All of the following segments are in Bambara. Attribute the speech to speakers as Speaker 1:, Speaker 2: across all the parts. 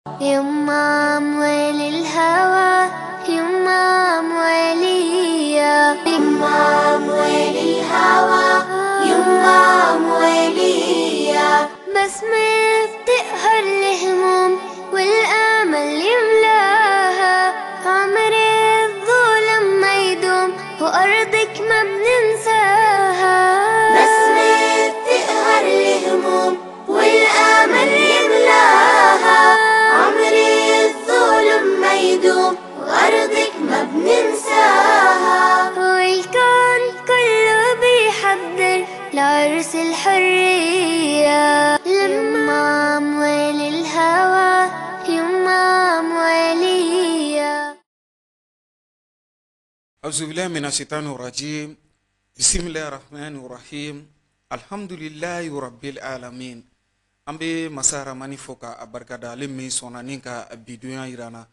Speaker 1: يما أموال الهوى، يما أموالية، يما أموال الهوى، يما أموالية. بسمة بتقهر الهموم والأمل يملاها، عمر الظلم ما يدوم وأرضك ما بننساها. بسمة بتقهر الهموم والأمل يملاها، عمر الظلم ما يدوم وأرضك ما بننساها. والكون كله بيحضر لعرس الحرية، لما أموال الهوى، يما أموالية.
Speaker 2: أعوذ بالله من الشيطان الرجيم. بسم الله الرحمن الرحيم. الحمد لله رب العالمين. An bɛ masa Ramani fo ka a barikada, ale min sɔnna ni ka bidonya yira an na,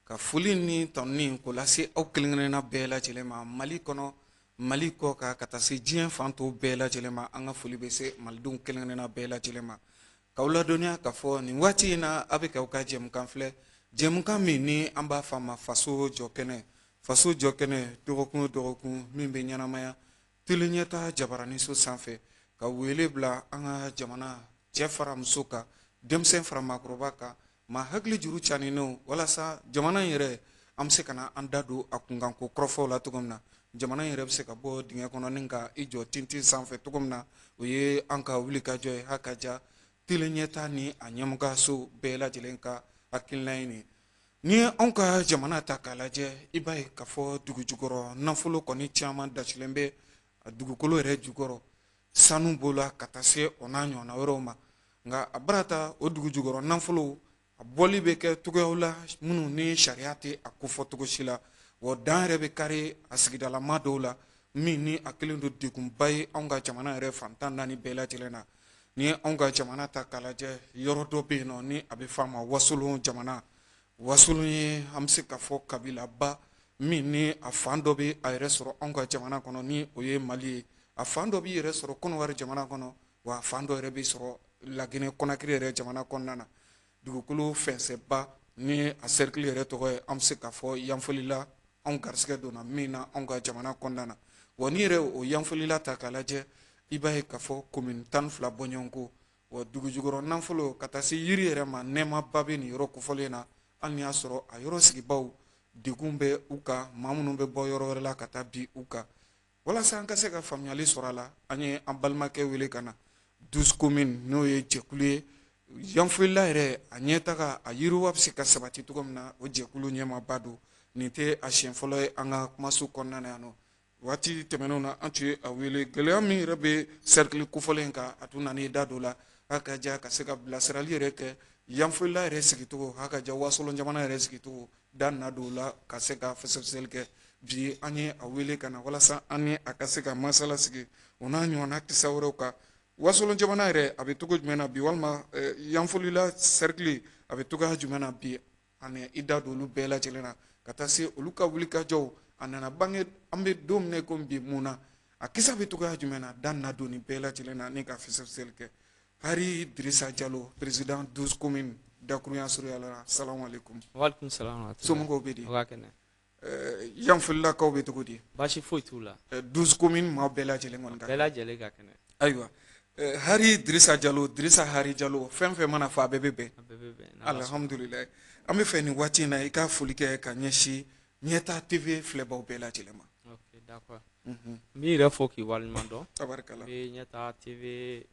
Speaker 2: ka foli ni tanuni k'o lase aw kelen kelenna bɛɛ lajɛlen ma, Mali kɔnɔ, Mali kɔ kan, ka taa se diɲɛ fan tɔw bɛɛ lajɛlen ma. An ka foli bɛ se malidenw kelen kelenna bɛɛ lajɛlen ma, k'aw ladɔnniya k'a fɔ nin waati in na, a bɛ k'aw ka jɛmukan filɛ, jɛmukan min ni an b'a fɔ a ma Faso Jɔ Kɛnɛ. Faso Jɔ Kɛnɛ, dɔgɔkun o dɔgɔkun, min bɛ ɲɛnamaya Tele Ɲɛta jabaraniso sanfɛ, ka wele bila an ka jamana cɛ fara muso kan, denmisɛn fara maakɔrɔba kan, maa hakili juru caninenw, walasa jamana in yɛrɛ an bɛ se ka na an da don a kunkanko kɔrɔfɔw la cogo min na, jamana in yɛrɛ bɛ se ka bɔ dingɛ kɔnɔ ni ka i jɔ tintin sanfɛ cogo min na. O ye an ka wulikajɔ ye. Ha ka ja Tele Ɲɛta ni a ɲɛmɔgɔso bɛɛ lajɛlen ka hakilina ye nin. N'i ye anw ka jamana ta k'a lajɛ, i b'a ye k'a fɔ dugu jukɔrɔ nafolo kɔni caman dasilen bɛ a dugukolo yɛrɛ jukɔrɔ, sanu b'o la ka taa se o n'a ɲɔgɔnna wɛrɛw ma. Nka a barata o dugu jukɔrɔ nafolo a bɔli bɛ kɛ cogoyaw la minnu ni sariya tɛ a kofɔ cogo si la, wa dan yɛrɛ bɛ kari a sigidalama dɔw la, min ni a kɛlen don degunba ye anw ka jamana yɛrɛ fan 14 bɛɛ lajɛlen na. Ni ye anw ka jamana ta k'a lajɛ, yɔrɔ dɔ bɛ yen nɔ ni a bɛ f'a ma Wasolon jamana. Wasolon ye, an bɛ se k'a fɔ, kabilaba min ni a fan dɔ bɛ a yɛrɛ sɔrɔ anw ka jamana kɔnɔ, ni o ye Mali ye, a fan dɔ b'i yɛrɛ sɔrɔ Kɔnɔwari jamana kɔnɔ, wa a fan dɔ yɛrɛ bɛ sɔrɔ Laginɛ Kɔnakiri yɛrɛ jamana kɔnɔna na. Dugukolo fɛnsɛba ni a cercle yɛrɛ tɔgɔ ye, an bɛ se k'a fɔ, Yanfolila, anw garisɛgɛ donna min na anw ka jamana kɔnɔna na. Wa n'i yɛrɛ o Yanfolila ta k'a lajɛ, i b'a ye k'a fɔ commune 12 bɔɲɔgɔnko, wa dugu jukɔrɔ nafolo ka taa se yiri yɛrɛ ma, nɛɛmaba bɛ nin yɔrɔ kofɔlen na, hali n'i y'a sɔrɔ a yɔrɔ sigibaw degun bɛ u kan, maa minnu bɛ bɔ yɔrɔ wɛrɛ la ka taa bi u kan. Walasa an ka se ka faamuyali sɔrɔ a la, an ye an balimakɛ wele ka na, 12 communes, n'o ye jɛkulu ye Yanfolila yɛrɛ a ɲɛtaga, a yiriwa bɛ se ka sabati cogo min na, o jɛkulu ɲɛmaaba don. Nin tɛ a siɲɛ fɔlɔ ye an ka kumaso kɔnɔna na yan nɔ. Waati tɛmɛnenw na, an tun ye a wele, gɛlɛya min yɛrɛ bɛ cercle kofɔlen kan, a tun nana i da don la, a ka ja ka se ka bilasirali yɛrɛ kɛ Yanfolila yɛrɛ sigicogo, a ka ja Wasolon jamana yɛrɛ sigicogo, da na don la ka se ka fɛsɛfɛsɛli kɛ. Bi an ye a wele ka na walasa an ni a ka se ka masala sigi o n'a ɲɔgɔnna kisa wɛrɛw kan. Wasolon jamana yɛrɛ a bɛ cogo jumɛn na bi, walima Yanfolila cercle a bɛ cogoya jumɛn na bi, ani i da don olu bɛɛ lajɛlen na, ka taa se olu ka wulikajɔw a nana bange an bɛ don min na komi bi, mun na a kisa bɛ cogoya jumɛn na, da na don nin bɛɛ lajɛlen na ni ka fɛsɛfɛsɛli kɛ. Hari Dirisa Jalo, président 12 communes, dakurunya surunya la, salamu aleykum.
Speaker 3: Waaleykum salam.
Speaker 2: Somɔgɔw bɛ di?
Speaker 3: Aw ka kɛnɛ.
Speaker 2: Yanfolilakaw bɛ cogo di?
Speaker 3: Baasi foyi t'u la.
Speaker 2: 12 communes maa bɛɛ lajɛlen kɔni ka
Speaker 3: bɛɛ lajɛlen ka kɛnɛ.
Speaker 2: Ayiwa, Hari Dirisa Jalo, Dirisa Hari Jalo, fɛn fɛn mana fɔ a bɛɛ bɛ bɛn.
Speaker 3: A bɛɛ bɛ bɛn.
Speaker 2: Alhamdulilayi. An bɛ fɛ nin waati in na i ka foli kɛ ka ɲɛsin Ɲɛta TV filɛbaw bɛɛ lajɛlen ma.
Speaker 3: Ok, d'accord. N b'i yɛrɛ fo k'i waleɲuman dɔn.
Speaker 2: Tabarikala.
Speaker 3: N bɛ Ɲɛta TV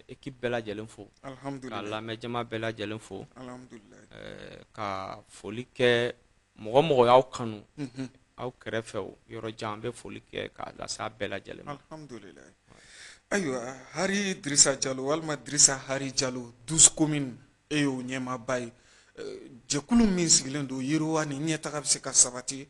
Speaker 3: équipe bɛɛ lajɛlen fo.
Speaker 2: Alhamdulilayi.
Speaker 3: Ka lamɛn jama bɛɛ lajɛlen fo.
Speaker 2: Alhamdulilayi.
Speaker 3: Ka foli kɛ mɔgɔ mɔgɔ y'aw kanu. Aw kɛrɛfɛ o yɔrɔ jan, an bɛ foli kɛ k'a lase a bɛɛ lajɛlen ma.
Speaker 2: Alhamdulilayi. Ayiwa, Hari Dirisa Jalo walima Dirisa Hari Jalo, 12 communes, e y'o ɲɛmaaba ye. Jɛkulu min sigilen don yiriwa ni ɲɛtaga bɛ se ka sabati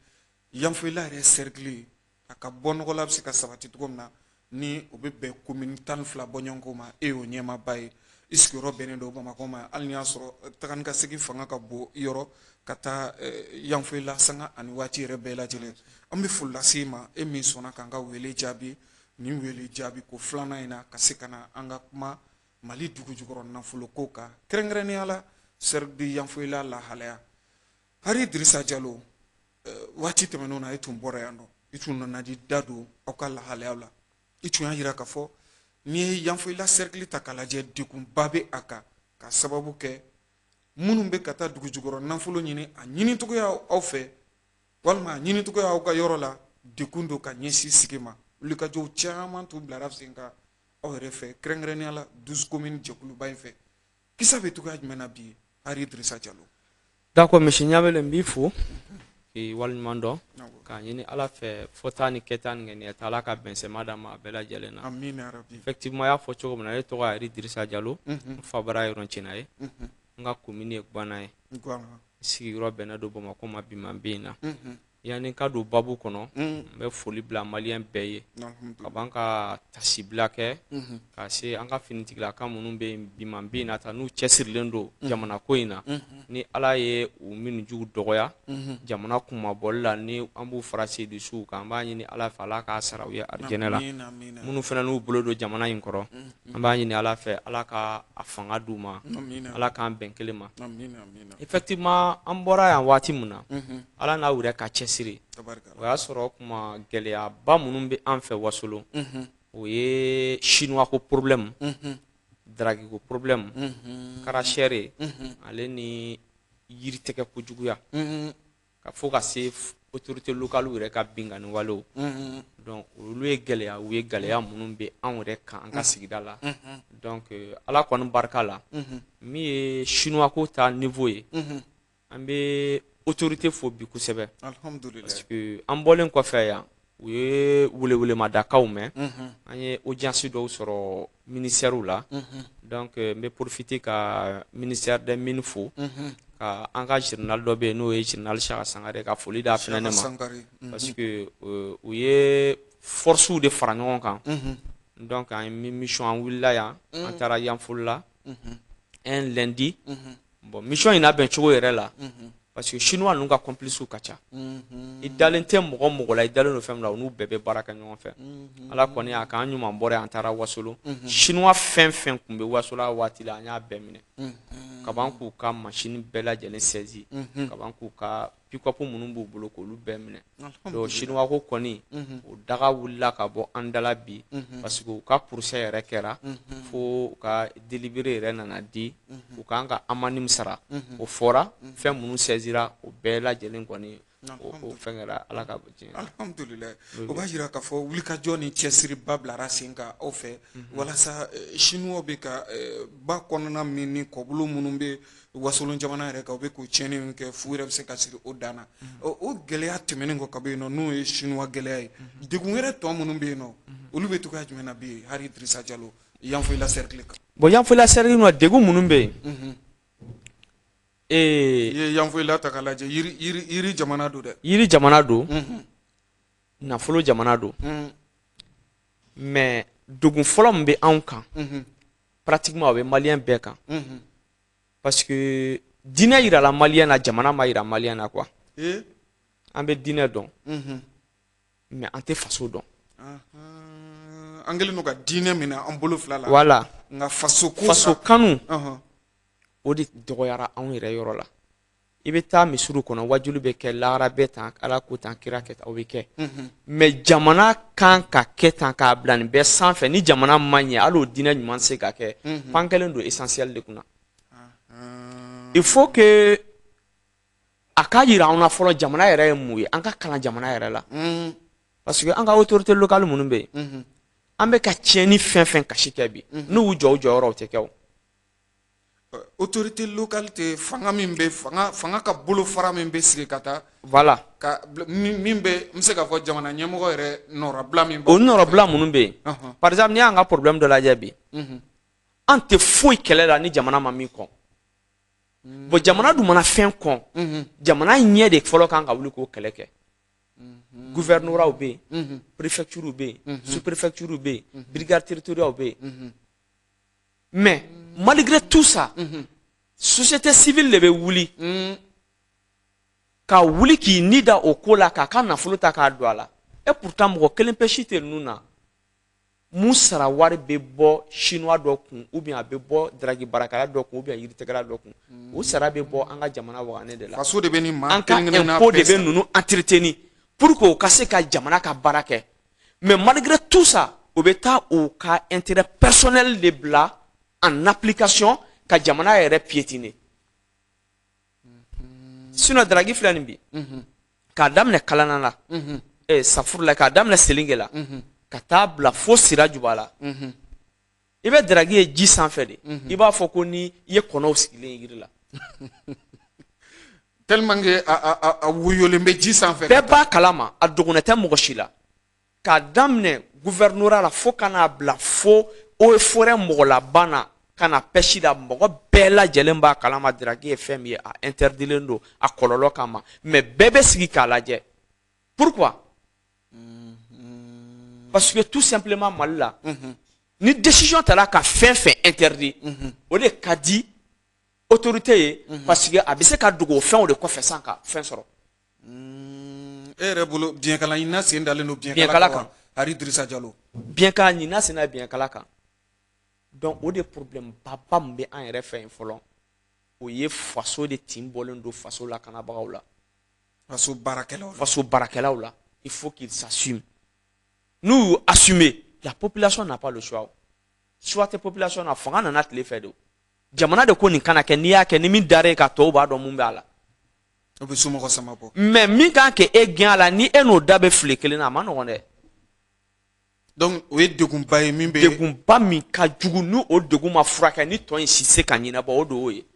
Speaker 2: Yanfolila yɛrɛ cercle a ka bɔ nɔgɔ la bɛ se ka sabati cogo min na, ni o bɛ bɛn commune 12 bɔɲɔgɔnko ma, e y'o ɲɛmaaba ye. I sigiyɔrɔ bɛnnen don Bamakɔ ma, hali n'i y'a sɔrɔ taga ni ka segin fanga ka bon yɔrɔ ka taa Yanfolila sanga ani waati yɛrɛ bɛɛ lajɛlen. An bɛ foli lase i ma, e min sɔnna k'an ka wele jaabi nin wele jaabi ko filanan in na, ka se ka na an ka kuma Mali dugu jukɔrɔ nafolo ko kan, kɛrɛnkɛrɛnnenya la Cercle de Yanfolila lahalaya. Hari Dirisa Jalo, waati tɛmɛnenw na e tun bɔra yan nɔ, i tun nana di da don aw ka lahalayaw la. I tun y'a jira k'a fɔ n'i ye Yanfolila cercle ta k'a lajɛ, degunba bɛ a kan ka sababu kɛ minnu bɛ ka taa dugu jukɔrɔ nafolo ɲini, a ɲinicogoya aw fɛ walima a ɲinicogoya aw ka yɔrɔ la, degun don ka ɲɛsin sigi ma. Wulikajɔw caman tun bilara sen kan aw yɛrɛ fɛ, kɛrɛnkɛrɛnnenya la 12 communes jɛkuluba in fɛ. Kisa bɛ cogoya jumɛn na bi, Hari Dirisa Jalo?
Speaker 3: D'accord, monsieur Ɲabele, n b'i fo k'i waleɲuman dɔn, k'a ɲini Ala fɛ fɔta ni kɛta ni ŋaniya Ala ka bɛnsɛma d'an ma a bɛɛ lajɛlen na.
Speaker 2: Amina rabi.
Speaker 3: Effectivement, a y'a fɔ cogo min na, ne tɔgɔ ye Hari Dirisa Jalo, n fa bara ye Yɔrɔncina ye, n ka commune ye Guwana ye, n sigiyɔrɔ bɛnnen don Bamakɔ ma bi ma bin na. Yanni ka don babu kɔnɔ, n bɛ foli bila maliyɛn bɛɛ ye, ka ban ka tasibila kɛ ka se an ka finitigilaka minnu bɛ yen bi ma bin na ta, n'u cɛsirilen don jamana ko in na, ni Ala ye u minnu jugu dɔgɔya jamana kunmabɔli la, ni an b'u fara sedusuw kan, an b'a ɲini Ala fɛ Ala k'a sara u ye arijɛnɛ la. Minnu fana n'u bolo don jamana in kɔrɔ, an b'a ɲini Ala fɛ Ala ka a fanga d'u ma, Ala k'an bɛn kelen ma. Effectivement, an bɔra yan waati min na, Ala n'aw yɛrɛ ka cɛsiri, o y'a sɔrɔ kuma gɛlɛyaba minnu bɛ an fɛ Wasolon, o ye chinois ko problème, drague ko problème, karachère, ale ni yiritigɛ kojuguya, ka fo ka se autorité locale yɛrɛ ka binkanni walew. Donc olu ye gɛlɛya, u ye gɛlɛya minnu bɛ anw yɛrɛ kan an ka sigida la. Donc Ala kɔni barika la, min ye chinois ko ta niveau ye, an bɛ autorité fo bi kosɛbɛ.
Speaker 2: Alhamdulillah.
Speaker 3: Parce que an bɔlen kɔfɛ yan, u ye welewelemadakanw mɛn, an ye audience dɔw sɔrɔ ministère la. Donc n bɛ profiter ka ministère des Mines fo, ka an ka général dɔ bɛ yen n'o ye général Saka Sangare, ka foli d'a fana ne ma, parce que u ye forces de fara ɲɔgɔn kan. Donc an ye mission, an wulila yan, an taara Yanfolila un lundi. Bon, mission in labɛn cogo yɛrɛ la, parce que chinois ninnu ka complices ka ca, i dalen tɛ mɔgɔ mɔgɔ la, i dalen don fɛn min na, u n'u bɛɛ bɛ baara kɛ ɲɔgɔn fɛ. Ala kɔni y'a k'an ɲuman bɔra yan, an taara Wasolon, chinois fɛn fɛn tun bɛ Wasolon a waati la, an y'a bɛɛ minɛ, ka ban k'u ka machine bɛɛ lajɛlen saisi, ka ban k'u ka pick-up minnu b'u bolo k'olu bɛɛ minɛ. Donc chinois ko kɔni, o daga wulila ka bɔ an dala bi, parce que u ka procès yɛrɛ kɛra fo u ka délibéré yɛrɛ nana di, u kan ka amende min sara o fɔra, fɛn minnu saisira o bɛɛ lajɛlen kɔni, o fɛn kɛra Ala ka diɲɛ.
Speaker 2: Alhamdulilayi, o b'a jira k'a fɔ wulikajɔ ni cɛsiriba bilara sen kan aw fɛ walasa chinois bɛ ka ba kɔnɔna min ni kɔbolo minnu bɛ Wasolon jamana yɛrɛ kan, u bɛ k'o tiɲɛni min kɛ, fu yɛrɛ bɛ se ka siri o dan na. O gɛlɛya tɛmɛnen kɔ ka bɔ yen nɔ, n'o ye chinois gɛlɛya ye, degun wɛrɛ tɔ minnu bɛ yen nɔ, olu bɛ cogoya jumɛn na bi, Hari Dirisa Jalo, Yanfolila cercle kan?
Speaker 3: Bon, Yanfolila cercle kɔnɔ, degun minnu bɛ yen,
Speaker 2: I ye Yanfolila ta k'a lajɛ, yiri jamana don dɛ.
Speaker 3: Yiri jamana don, nafolo jamana don, mais degun fɔlɔ min bɛ anw kan, pratiquement o bɛ maliyɛn bɛɛ kan, parce que diinɛ yirala maliyɛn na, jamana ma yira maliyɛn na quoi. An bɛ diinɛ dɔn, mais an tɛ faso dɔn.
Speaker 2: An kɛlen don ka diinɛ minɛ an bolo fila la.
Speaker 3: Voilà.
Speaker 2: Nka faso ko,
Speaker 3: faso kanu, o de dɔgɔyara anw yɛrɛ yɔrɔ la. I bɛ taa misiriw kɔnɔ, wajulu bɛ kɛ, lahara bɛ tan, Ala ko tan, kira kɛ tan, o bɛ kɛ, mais jamana kan ka kɛ tan k'a bila nin bɛɛ sanfɛ. Ni jamana ma ɲɛ, hali o diinɛ ɲuman tɛ se ka kɛ. Pan kɛlen don essentiel de kunna. Il faut que a ka yira anw na fɔlɔ jamana yɛrɛ ye mun ye, an ka kalan jamana yɛrɛ la, parce que an ka autorité locale minnu bɛ yen, an bɛ ka tiɲɛni fɛn fɛn kasi kɛ bi, n'u y'u jɔ u jɔyɔrɔ, o tɛ kɛ o.
Speaker 2: Autorité locale tɛ fanga min bɛ fanga ka bolofara min bɛ sigi ka taa.
Speaker 3: Voilà.
Speaker 2: Ka min bɛ, n bɛ se k'a fɔ jamana ɲɛmɔgɔ yɛrɛ nɔrɔbila min.
Speaker 3: O nɔrɔbila minnu bɛ yen, par exemple, n'i y'an ka problème dɔ lajɛ bi, an tɛ foyi kɛlɛ la ni jamana ma min kɔn. Bon, jamana dun mana fɛn kɔn, jamana ɲɛ de fɔlɔ kan ka wuli k'o kɛlɛ kɛ. Gouvernorat bɛ yen, préfecture bɛ yen, sous-préfecture bɛ yen, brigade territoriale bɛ yen, mais malgré tout ça, société civile de bɛ wuli ka wuli k'i ni da o ko la, k'a ka nafolo ta k'a don a la. Et pourtant mɔgɔ kelen pe si tɛ ninnu na. Mun sara wari bɛ bɔ chinois dɔ kun ou bien a bɛ bɔ drague baarakɛla dɔ kun ou bien yiritigɛla dɔ kun, o sara bɛ bɔ an ka jamana wagane de la.
Speaker 2: Faso de bɛ nin maa
Speaker 3: An ka
Speaker 2: kelen kelenna
Speaker 3: impôt de
Speaker 2: bɛɛ
Speaker 3: bɛ
Speaker 2: sara.
Speaker 3: Ninnu entretenir pour que o ka se ka jamana ka baara kɛ. Mais malgré tout ça, o bɛ taa o ka intérêt personnel de bila en application ka jamana yɛrɛ piétiner. Sinon drague filɛ nin bi, k'a daminɛ Kalana la, safurula, k'a daminɛ Selinge la, ka taa bila fo Sirajuba la, i bɛ drague ye ji sanfɛ de, i b'a fɔ ko ni i ye kɔnɔw sigilen ye yiri la.
Speaker 2: Tellement que a woyolen bɛ ji sanfɛ.
Speaker 3: Bɛɛ b'a kalama, a dogonnen tɛ mɔgɔ si la, k'a daminɛ gouvernorat la fo ka n'a bila fo eaux et forêt mɔgɔ laban na ka na pêche la, mɔgɔ bɛɛ lajɛlen b'a kalama drague ye fɛn min ye, a interdilen don a kɔlɔlɔ kama, mais bɛɛ bɛ sigi k'a lajɛ. Pourquoi? Parce que tout simplement, Mali la, ni décision tara ka fɛn fɛn interdit, o de ka di autorité ye, parce que a bɛ se ka dogo o fɛnw de kɔfɛ san ka fɛn sɔrɔ.
Speaker 2: E yɛrɛ bolo, biɲɛkala ɲinina sen dalen don
Speaker 3: biɲɛkala
Speaker 2: biɲɛkala
Speaker 3: kan.
Speaker 2: kan wa, Hari Dirisa Jalo?
Speaker 3: Biɲɛkala ɲinina sen da biɲɛkala kan. Donc o de problème baba min bɛ an yɛrɛ fɛ yen fɔlɔ, o ye faso de tin bɔlen don faso lakanabagaw la.
Speaker 2: Faso baarakɛlaw la.
Speaker 3: Faso baarakɛlaw la. Il faut qu'ils s'assument. N'u y'u assumer, la population n'a pas le choix. Choix tɛ population na. Fanga nana tile fɛ de o. Jamana de ko nin kana kɛ, n'i y'a kɛ, ni min dara e kan, tɔw b'a dɔn mun b'a la.
Speaker 2: O bɛ somɔgɔ sama bɔ.
Speaker 3: Mais min kan k'e gɛn a la, ni e n'o da bɛ file kelen na, a ma nɔgɔn dɛ.
Speaker 2: Donc o ye degunba ye min bɛ
Speaker 3: Degunba min ka jugu, ni o degun ma furakɛ, ni tɔ in si tɛ se ka ɲɛnabɔ, o de y'o ye,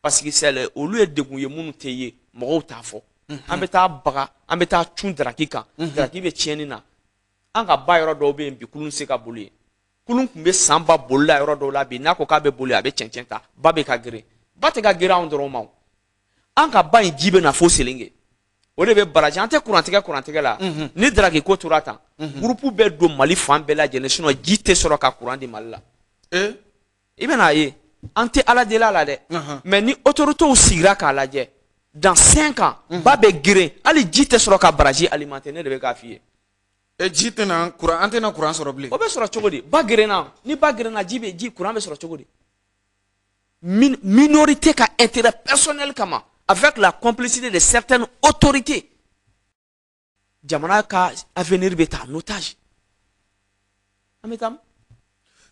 Speaker 3: parce que c'est olu ye degun ye minnu tɛ ye, mɔgɔw t'a fɔ. An bɛ taa baga, an bɛ taa cun drague kan, drague bɛ tiɲɛni na. An ka ba yɔrɔ dɔw bɛ yen bi, kulun tɛ se ka boli yen. Kulun tun bɛ san ba boli la yɔrɔ dɔw la, bi n'a ko k'a bɛ boli, a bɛ cɛncɛn ta. Ba bɛ ka geren, ba tɛ ka geren anw dɔrɔn ma o. An ka ba in ji bɛ na fo Selinge, o de bɛ baraji. An tɛ kurantigɛ kurantigɛ la. Ni drague ko tora tan, groupe bɛ don Mali fan bɛɛ lajɛlen, sinon ji tɛ sɔrɔ ka kuran di Mali la. I bɛn'a ye, an tɛ Ala deli a la dɛ, mais ni autorités sigira k'a lajɛ, dans 5 ans, ba bɛ geren, hali ji tɛ sɔrɔ ka baraji alimenter. Ne de bɛ k'a f'i ye.
Speaker 2: E, ji tɛna kuran, an tɛna kuran sɔrɔ bilen.
Speaker 3: O bɛ sɔrɔ cogo di? Ba gerenna, ni ba gerenna, ji bɛ ji, kuran bɛ sɔrɔ cogo di? Minorité ka intérêt personnel kama, avec la complicité de certaines autorités, jamana ka avenir bɛ ta en otage. An bɛ taa min?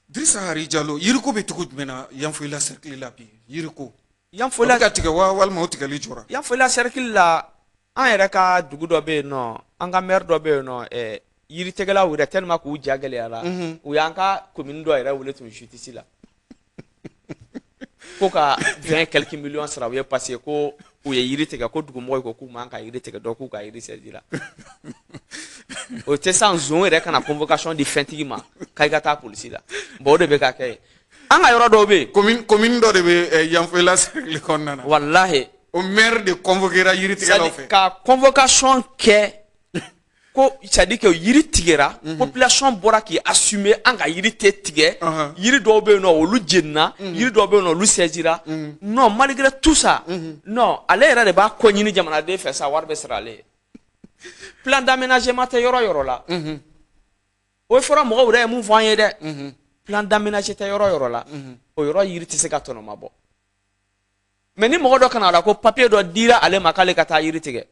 Speaker 2: Dirisa Hari Jalo, yiriko bɛ cogo jumɛn na Yanfolila cercle la bi, yiriko?
Speaker 3: Yanfolila
Speaker 2: O bɛ ka tigɛ wa, walima o tigɛli jɔra?
Speaker 3: Yanfolila cercle la, an yɛrɛ ka dugu dɔ bɛ yen nɔ, an ka maire dɔ bɛ yen nɔ, yiritigɛlaw yɛrɛ, tellement k'u ja gɛlɛyara, u y'an ka commune dɔ yɛrɛ wele tun justice la ko ka 20 quelques millions sara u ye, parce que ko u ye yiri tigɛ, ko dugumɔgɔw ko k'u man ka yiri tigɛ, dɔ k'u ka yiri saisi la. O tɛ san zon yɛrɛ ka na convocation di fɛntigi ma k'a ka taa polisi la. Bon, o de bɛ ka kɛ yen. An ka yɔrɔ dɔw bɛ yen.
Speaker 2: Commune dɔ de bɛ Yanfolila cercle kɔnɔna na.
Speaker 3: Walahi.
Speaker 2: O maire de convoquera yiritigɛlaw fɛ.
Speaker 3: Ka convocation kɛ ko c'est à dire que yiri tigɛra, population bɔra k'i assumer, an ka yiri tɛ tigɛ. Yiri dɔw bɛ yen nɔ, olu jenina, yiri dɔw bɛ yen nɔ, olu saisira. Non, malgré tout ça, non, ale yɛrɛ de b'a ko ɲini jamanaden fɛ sa, wari bɛ sara ale ye. Plan d'aménagement tɛ yɔrɔ yɔrɔ la. O fɔra mɔgɔw yɛrɛ ye mun fɔ an ye dɛ, plan d'aménagement tɛ yɔrɔ yɔrɔ la, o yɔrɔ yiri tɛ se ka tɔnɔma bɔ. Mais ni mɔgɔ dɔ kana la ko papier dɔ dira ale ma k'ale ka taa yiri tigɛ,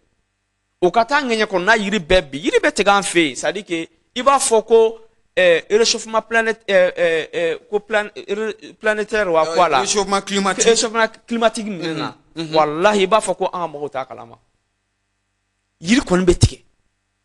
Speaker 3: o ka taa ŋɛɲɛ kɔnɔna yiri bɛɛ bi, yiri bɛ tigɛ an fɛ yen. C'est à dire que i b'a fɔ ko réchauffement planète ko planétaire wa quoi la.
Speaker 2: Réchauffement climatique.
Speaker 3: Réchauffement climatique minɛ na, walahi, i b'a fɔ ko an ka mɔgɔw t'a kalama. Yiri kɔni bɛ tigɛ,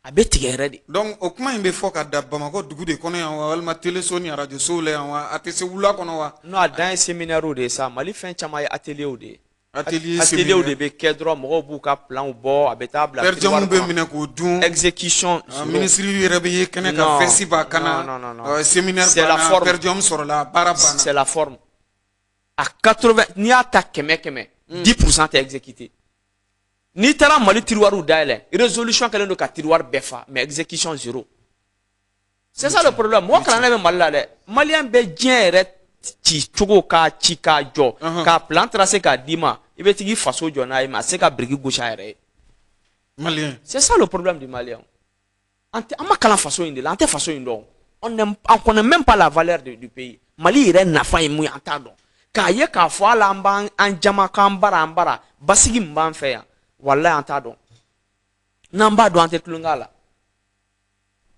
Speaker 3: a bɛ tigɛ yɛrɛ de.
Speaker 2: Donc o kuma in bɛ fɔ ka da Bamakɔ dugu de kɔnɔ yan wa, walima teleso ni arajosow la yan wa, a tɛ se wula kɔnɔ wa?
Speaker 3: Non, a dan ye séminaire de ye sa. Mali fɛn caman ye atelier de ye.
Speaker 2: Atelier.
Speaker 3: Atelier de bɛ kɛ dɔrɔn, mɔgɔw b'u ka planw bɔ, a bɛ taa bila
Speaker 2: Per diem bɛ minɛ k'o dun.
Speaker 3: Exécution.
Speaker 2: Ministre yɛrɛ bɛ ye kɛnɛ kan, fɛsi b'a kana.
Speaker 3: Non, non, non.
Speaker 2: Séminaire banna, per diem sɔrɔla, baara banna.
Speaker 3: C'est la forme. À 80, n'i y'a ta 100 100, 10% tɛ exécuté. N'i taara Mali tiroir dayɛlɛ, résolution kɛlen don ka tiroir bɛɛ fa, mais exécution zéro. C'est ça le problème. Mɔgɔ kalannen bɛ Mali la dɛ, malien bɛ diɲɛ yɛrɛ ci cogo k'a ci k'a jɔ, k'a plan tracé k'a d'i ma, i bɛ t'i faso jɔ n'a ye, mais a tɛ se ka biriki gosi a yɛrɛ ye.
Speaker 2: Malien.
Speaker 3: C'est ça le problème du malien. An tɛ, an ma kalan faso in de la, an tɛ faso in dɔn. On ne connaît même pas la valeur du pays. Mali yɛrɛ nafa ye mun ye, an t'a dɔn. K'a ye k'a fɔ hali an b'an an jama k'an bara an bara basigi min b'an fɛ yan, walayi an t'a dɔn. N'an b'a dɔn, an tɛ tulonkɛ a la.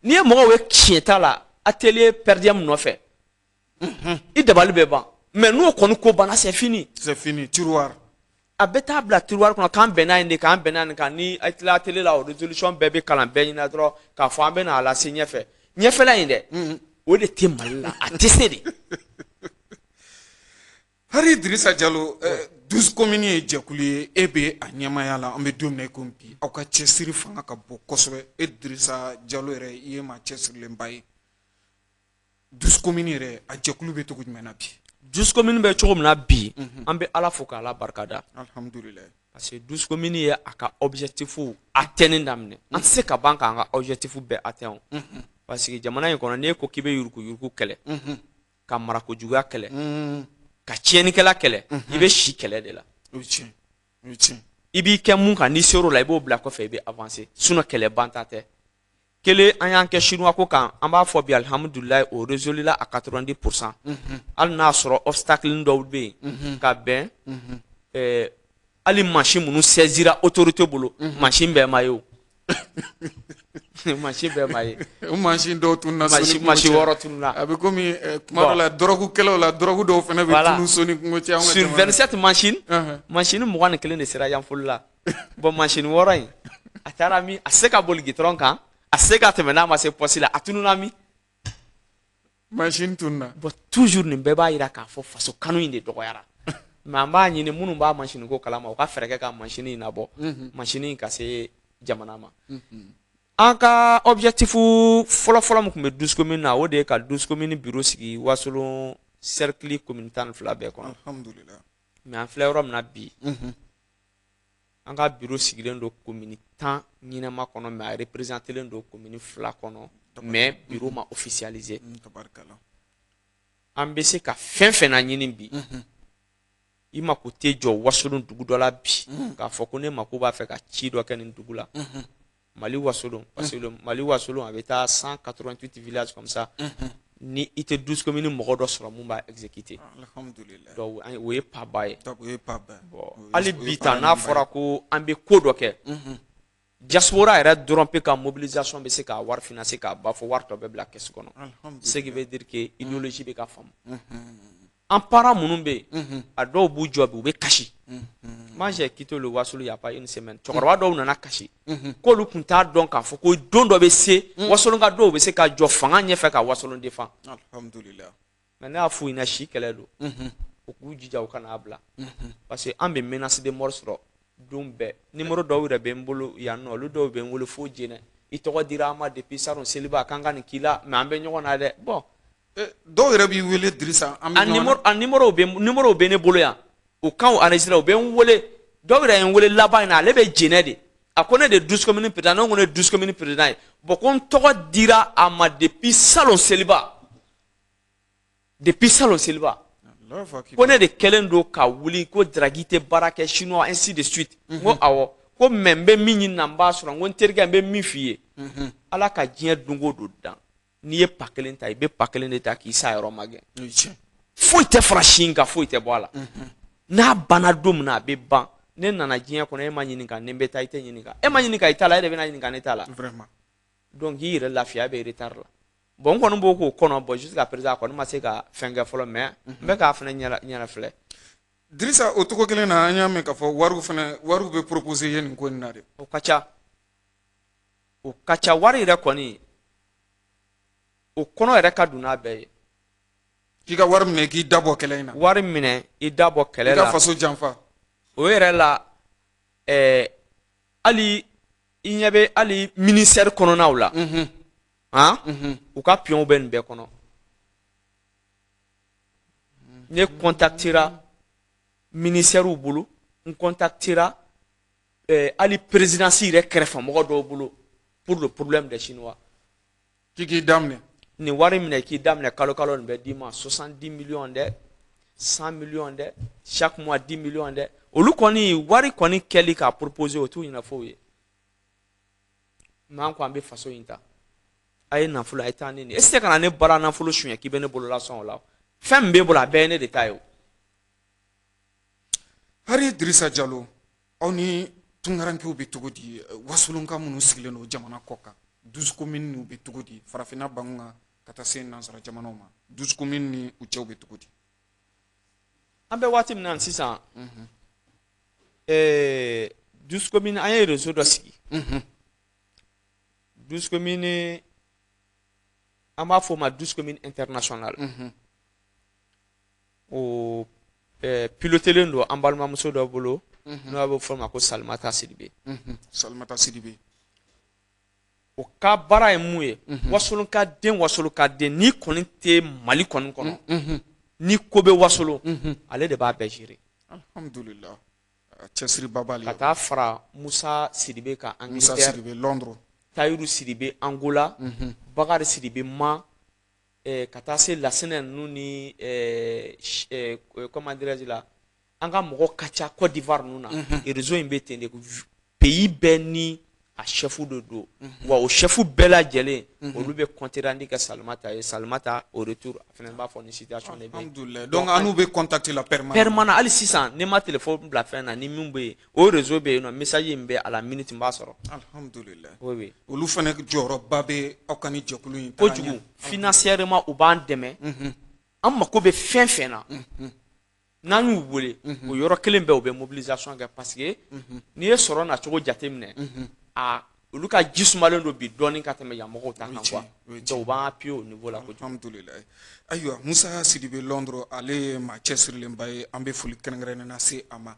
Speaker 3: N'i ye mɔgɔw ye tiɲɛ t'a la, atelier per diem nɔfɛ, i dabali bɛ ban. Mais n'o kɔni ko banna, c'est fini.
Speaker 2: C'est fini, tiroir.
Speaker 3: A bɛ taa bila tiroir kɔnɔ k'an bɛnna yen de, k'an bɛnna nin kan. Ni a tila atelier la, o résolution bɛɛ bɛ kalan bɛɛ ɲɛna dɔrɔn k'a fɔ an bɛ n'a lase ɲɛfɛ. Ɲɛfɛla in dɛ, o de tɛ Mali la, a tɛ se de.
Speaker 2: Hari Dirisa Jalo, 12 communes ye jɛkulu ye, e bɛ a ɲɛmaaya la. An bɛ don min na i komi bi, aw ka cɛsiri fanga ka bon kosɛbɛ. E Dirisa Jalo yɛrɛ, i ye maa cɛsirilenba ye. 12 communes yɛrɛ, a jɛkulu bɛ cogo jumɛn na bi?
Speaker 3: 12 communes bɛ cogo min na bi, an bɛ Ala fo k'Ala barikada.
Speaker 2: Alhamdulilayi.
Speaker 3: Parce que 12 communes ye a ka objectif atteindre daminɛ. An tɛ se ka ban k'an ka objectif bɛɛ atteindre o. Parce que jamana in kɔnɔ, n'e ko k'i bɛ yuruku-yuruku kɛlɛ, ka marakojuguya kɛlɛ, ka tiɲɛnikɛla kɛlɛ, i bɛ si kɛlɛ de la.
Speaker 2: O ye tiɲɛ, o ye tiɲɛ.
Speaker 3: I b'i kɛ mun kan, n'i ser'o la, i b'o bila kɔfɛ, i bɛ avancer. Sinon kɛlɛ banta tɛ. Kelen, an y'an kɛ chinois ko kan, an b'a fɔ bi alihamudulilayi, o résolu la à 90%. Hali n'a sɔrɔ obstacle dɔw bɛ yen ka bɛn hali mansin minnu saisira autorité bolo, mansin bɛɛ ma ye o. Mansin bɛɛ ma ye.
Speaker 2: O mansin dɔw tununna soni kungo
Speaker 3: mansin
Speaker 2: cɛ.
Speaker 3: 6 tununna.
Speaker 2: A bɛ komi kuma dɔ la, dɔrɔgukɛlaw la, dɔrɔgu dɔw fana bɛ tunun soni kungo cɛ. Anw ka
Speaker 3: Sur
Speaker 2: jamana na.
Speaker 3: 27 machines, machine 21 de sera Yanfolila la. Bon, machine 6 in, a taara min, a tɛ se ka boli goudron kan, a tɛ se ka tɛmɛ n'a ma se poste la, a tununna min?
Speaker 2: Machine tununna.
Speaker 3: Bon, toujours nin bɛɛ b'a jira k'a fɔ faso kanu in de dɔgɔyara. Mais an b'a ɲini minnu b'a machine ko kalama, u ka fɛɛrɛ kɛ ka machine in labɔ, machine in ka se jamana ma. An ka objectif fɔlɔ-fɔlɔ min tun bɛ 12 communes na, o de ye ka 12 communes bureau sigi Wasolon cercle commune 12 bɛɛ kɔnɔ.
Speaker 2: Alhamdulilayi.
Speaker 3: Mais an filɛ yɔrɔ min na bi, an ka bureau sigilen don commune 10 ɲinɛma kɔnɔ, mais a représenté don commune 2 kɔnɔ, mais bureau ma officialisé.
Speaker 2: Tabarikala.
Speaker 3: An bɛ se ka fɛn fɛn na ɲini bi, i mako tɛ jɔ Wasolon dugu dɔ la bi k'a fɔ ko ne mako b'a fɛ ka ci dɔ kɛ nin dugu la. Mali Wasolon, parce que Mali Wasolon a bɛ taa 188 villages comme ça. Ni i tɛ 12 communes mɔgɔ dɔ sɔrɔ mun b'a exécuter.
Speaker 2: Alhamdulilayi.
Speaker 3: Donc o ye pas ba ye.
Speaker 2: O ye pas ba ye.
Speaker 3: Bon, hali bi tan, n'a fɔra ko an bɛ ko dɔ kɛ, diaspora yɛrɛ dɔrɔn pe ka mobilisation bɛ se k'a wari financer k'a ba fɔ wari tɔ bɛɛ bila caisse kɔnɔ. Ce qui veut dire que idéologie bɛ ka faamu. An parents minnu bɛ yen, a dɔw b'u jɔ bi, u bɛ kasi. Moi, j'ai quitté le Wassoulou il y a pas une semaine. Cɛkɔrɔba dɔw nana kasi. K'olu tun t'a dɔn k'a fɔ ko don dɔ bɛ se, Wasolon ka dɔw bɛ se ka jɔ fanga ɲɛfɛ ka Wasolon défend.
Speaker 2: Alhamdulilayi.
Speaker 3: Mais ne y'a f'u ɲɛna, si kɛlɛ don. U k'u jija u kana bila. Parce que an bɛ menace de mort sɔrɔ don bɛɛ. Numéro dɔw yɛrɛ bɛ n bolo yan nɔ, olu dɔw bɛ n wele fo Jɛnɛ. I tɔgɔ dira an ma depuis salon seliba k'an ka nin k'i la, mais an bɛ ɲɔgɔn na dɛ. Bon.
Speaker 2: Dɔw yɛrɛ b'i wele Dirisa, an bɛ
Speaker 3: A
Speaker 2: ɲɔgɔn na.
Speaker 3: numéro bɛ ne bolo yan. O kan enregistré, u bɛ n wele. Dɔw yɛrɛ ye n wele laban in na, ale bɛ Jɛnɛ de. A ko ne de 12 communes président, ne ko ne ye 12 communes président ye. Bon, ko n tɔgɔ dira a ma depuis salon seliba. Depuis salon seliba.
Speaker 2: Allahu akbar.
Speaker 3: Ko ne de kɛlen don ka wuli ko Dragui tɛ baara kɛ chinois, ainsi de suite. N ko awɔ. Ko mais n bɛ min ɲini na, n b'a sɔrɔ. N ko n terikɛ, n bɛ min f'i ye. Ala ka diɲɛ don o don dan. N'i ye pa kelen ta, i bɛ pa kelen de ta k'i sa yɔrɔ magɛn.
Speaker 2: O ye tiɲɛ.
Speaker 3: Foyi tɛ fara si in kan, foyi tɛ bɔ a la. N'a banna don min na, a bɛ ban. Ne nana diɲɛ kɔnɔ, e ma ɲininka ni n bɛ taa, i tɛ ɲininka. E ma ɲininka i ta la, e de bɛna ɲininka ne ta la.
Speaker 2: Vraiment.
Speaker 3: Donc k'i yɛrɛ lafiya, e bɛ retard la. Bon, n kɔni b'o k'o kɔnɔ. Bon, jusqu'à présent a kɔni ma se ka fɛn kɛ fɔlɔ, mais n bɛ k'a fana ɲɛna filɛ.
Speaker 2: Dirisa, o cogo kelen na, an y'a mɛn k'a fɔ wariw fana, wariw bɛ proposer ye nin ko in na dɛ.
Speaker 3: O ka ca. O ka ca, wari yɛrɛ kɔni, o kɔnɔ yɛrɛ ka dun n'a bɛɛ ye.
Speaker 2: K'i ka wari minɛ k'i da bɔ kɛlɛ in na.
Speaker 3: Wari minɛ i da bɔ kɛlɛ
Speaker 2: I ka
Speaker 3: la.
Speaker 2: faso janfa.
Speaker 3: O yɛrɛ la, hali i ɲɛ bɛ hali ministère kɔnɔnaw la. Han? U ka pion bɛ nin bɛɛ kɔnɔ. Ne contactera ministère bolo, n contactera hali présidence yɛrɛ kɛrɛfɛmɔgɔ dɔw bolo pour le problème des Chinois.
Speaker 2: K'i k'i daminɛ.
Speaker 3: Nin wari minɛ k'i daminɛ, kalo kalo nin bɛ d'i ma, 70 millions dɛ, 100 millions dɛ, chaque mois 10 millions dɛ. Olu kɔni wari kɔni kɛli k'a proposer, o t'u ɲɛna foyi ye. Mais an ko an bɛ faso in ta. A ye nafolo, a ye taa ni nin ye. E tɛ se ka na ne bara nafolo suɲɛ k'i bɛ ne bolola sɔn o la. Fɛn min b'e bolo, a bɛɛ ye ne de ta ye o.
Speaker 2: Hari Dirisa Jalo, aw ni tunkarankew bɛ cogo di? Wasolonka minnu sigilen don jamana kɔ kan, 12 communes bɛ cogo di? Farafinna bangun kan ka taa se nansara jamanaw ma, 12 communes ni u cɛw bɛ cogo di?
Speaker 3: An bɛ waati min na sisan, 12 communes, an ye réseau dɔ sigi. 12 communes, an b'a fɔ o ma 12 communes international. O pilotelen don an balimamuso dɔ bolo, n'o bɛ fɔ o ma ko Salimata Sidibe.
Speaker 2: Salimata Sidibe.
Speaker 3: O ka baara ye mun ye? Wasolon ka den, Wasolon ka den, n'i kɔni tɛ Mali kɔni kɔnɔ, ni ko bɛ Wasolon, ale de b'a bɛɛ gérer.
Speaker 2: Alhamdulillah, cɛsiriba b'ale.
Speaker 3: Ka taa fara Musa Sidibe kan.
Speaker 2: Musa
Speaker 3: Angleterre.
Speaker 2: Sidibe Londres.
Speaker 3: Tayiru Sidibe Angola, Bakari Sidibe Ma, ka taa se Lasinɛ ninnu ni comment dirais-je la, an ka mɔgɔ ka ca Côte d'Ivoire ninnu na. Réseau in bɛ ten de, pays bɛɛ ni a chef de don. Wa o chef bɛɛ lajɛlen, olu bɛ compte rendu kɛ Salimata ye. Salimata, au retour, a fana b'a fɔ ni situation de bɛ yen.
Speaker 2: Alhamdulillah, donc an n'u bɛ contact la permanent.
Speaker 3: Permanent. Hali sisan, ne ma téléphone bila fɛn na, ni min bɛ yen, o réseau bɛ yen nɔ, message in bɛ à la minute n b'a sɔrɔ.
Speaker 2: Alhamdulillah.
Speaker 3: Oui.
Speaker 2: Olu fana jɔyɔrɔba bɛ aw ka ni jɛkulu in taga ɲɛ.
Speaker 3: Kojugu. Financièrement, u b'an dɛmɛ. An mako bɛ fɛn fɛn na, n'an y'u wele, o yɔrɔ kelen bɛɛ, u bɛ mobilisation kɛ, parce que n'i ye sɔrɔ nacogo jateminɛ, a olu ka ji sumalen don bi dɔɔni ka tɛmɛ yan mɔgɔw ta kan quoi. Donc u b'an appuyer au niveau la kojugu.
Speaker 2: Alhamdulillah. Ayiwa, Musa Sidibe Londres, ale ye maa cɛsirilenba ye, an bɛ foli kɛrɛnkɛrɛnnen na se a ma.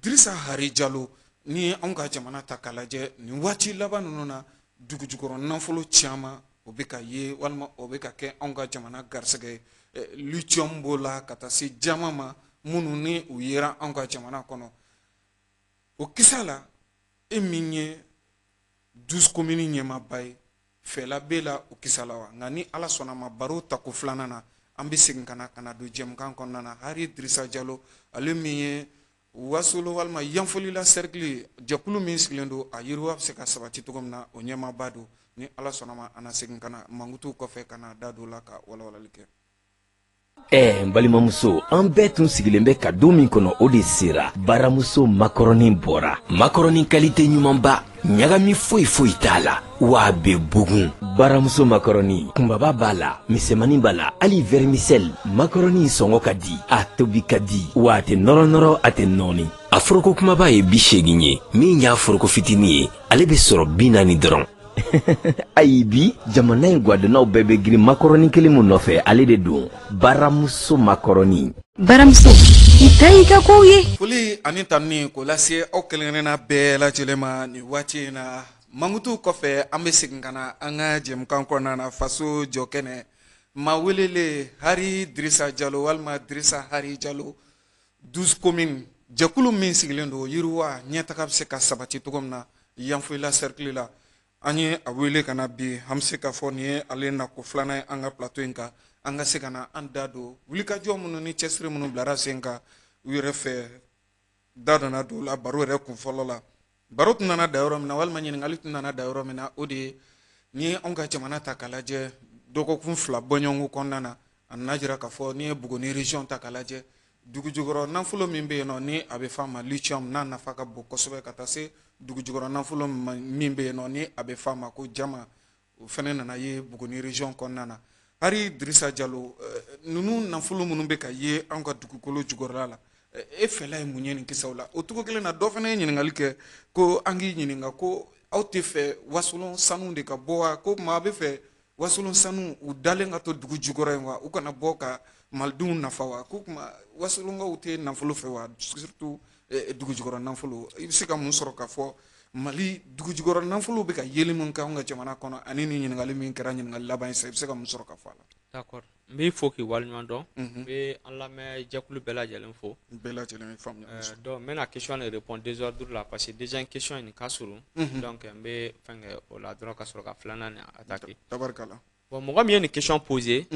Speaker 2: Dirisa Hari Jalo, ni anw ka jamana ta k'a lajɛ nin waati laban ninnu na, dugujukɔrɔ nafolo caman o bɛ ka ye walima o bɛ ka kɛ anw ka jamana garisɛgɛ ye. Lithium b'o la, ka taa se jama ma minnu ni u yera anw ka jamana kɔnɔ. O kisa la, e min ye 12 communes ɲɛmaaba ye, fɛla b'e la o kisa la wa? Nka ni Ala sɔnna ma, baro tako filanan na, an bɛ segin ka na ka na don jɛmukan kɔnɔna na. Hari Dirisa Jalo, ale min ye Wasolo walima Yanfolila cercle jɛkulu min sigilen don a yiriwa bɛ se ka sabati cogo min na, o ɲɛmaaba don. Ni Ala sɔnna ma, an na segin ka na mankutu kɔfɛ ka na da don la ka walawalali kɛ.
Speaker 4: Ɛ n balimamuso, an bɛɛ tun sigilen bɛ ka don min kɔnɔ, o de sera. Baramuso makɔrɔni bɔra, makɔrɔni qualité ɲumanba, ɲagami foyi foyi t'a la, wa a bɛ bugun. Baramuso makɔrɔni kunbaba b'a la, misɛmani b'a la, hali vermicelle. Makɔrɔni sɔngɔ ka di, a tobi ka di, wa a tɛ nɔrɔ nɔrɔ, a tɛ nɔɔni. A foroko kumaba ye 80 ye, min y'a foroko fitinin ye, ale bɛ sɔrɔ 40 dɔrɔn. Ayi, bi jamana in gwadonnaw bɛɛ bɛ girin makɔrɔni kelen min nɔfɛ, ale de don, Baramuso makɔrɔni.
Speaker 5: Baramuso, i ta y'i ka kow ye.
Speaker 2: Foli ani tanuni k'o lase aw kelen-kelenna bɛɛ lajɛlen ma nin waati in na. Mankutu kɔfɛ, an bɛ segin ka na an ka jɛmukan kɔnɔna na, Faso Jɔ Kɛnɛ. Maa welele Hari Dirisa Jalo walima Dirisa Hari Jalo, 12 communes jɛkulu min sigilen don yiriwa ɲɛtaga bɛ se ka sabati cogo min na Yanfolila cercle la, an ye a wele ka na bi. An bɛ se k'a fɔ nin ye ale nako filanan ye an ka plateau in kan, an ka se ka na an da don wulikajɔ minnu ni cɛsiri minnu bilara sen kan u yɛrɛ fɛ. Da nana don o la baro yɛrɛ kun fɔlɔ la. Baro tun nana da yɔrɔ min na, walima ɲininkali tun nana da yɔrɔ min na, o de ye n'i ye anw ka jamana ta k'a lajɛ, dɔgɔkun 2 bɔɲɔgɔnko kɔnɔna na, a nana jira k'a fɔ n'i ye Buguni région ta k'a lajɛ, dugujukɔrɔ nafolo min bɛ yen nɔ ni a bɛ f'a ma lithium, n'a nafa ka bon kosɛbɛ, ka taa se dugujukɔrɔ nafolo min bɛ yen nɔ ni a bɛ f'a ma ko jama, o fana nana ye Buguni région kɔnɔna na. Hari Dirisa Jalo, ninnu nafolo minnu bɛ ka ye anw ka dugukolo jukɔrɔla la, e fɛla ye mun ye nin kisaw la? O cogo kelen na, dɔ fana ye ɲininkali kɛ ko an k'i ɲininka ko aw tɛ fɛ Wasolon sanu de ka bɔ wa? Ko maa bɛ fɛ Wasolon sanu u dalen ka to dugu jukɔrɔ yen wa, u kana bɔ ka malidenw nafa wa? Ko kuma Wasolonkaw tɛ nafolo fɛ wa, surtout dugu jukɔrɔ nafolo? I bɛ se ka mun sɔrɔ k'a fɔ Mali dugu jukɔrɔ nafolo bɛ ka yeli min kɛ anw ka jamana kɔnɔ, ani ni ɲininkali min kɛra ɲininkali laban ye sisan, i bɛ se ka mun sɔrɔ ka fɔ a la?
Speaker 3: D'accord, n b'i fo k'i waleɲuman dɔn, n bɛ an lamɛn jɛkulu bɛɛ lajɛlen fo.
Speaker 2: Bɛɛ lajɛlen faamuya.
Speaker 3: Donc n bɛna question de répondre désordre la, parce que deuxième question in ka surun, donc n bɛ fɛn kɛ o la dɔrɔn ka sɔrɔ ka filanan nin attaquer.
Speaker 2: Tabarikala.
Speaker 3: Bon, mɔgɔ min ye nin question poser,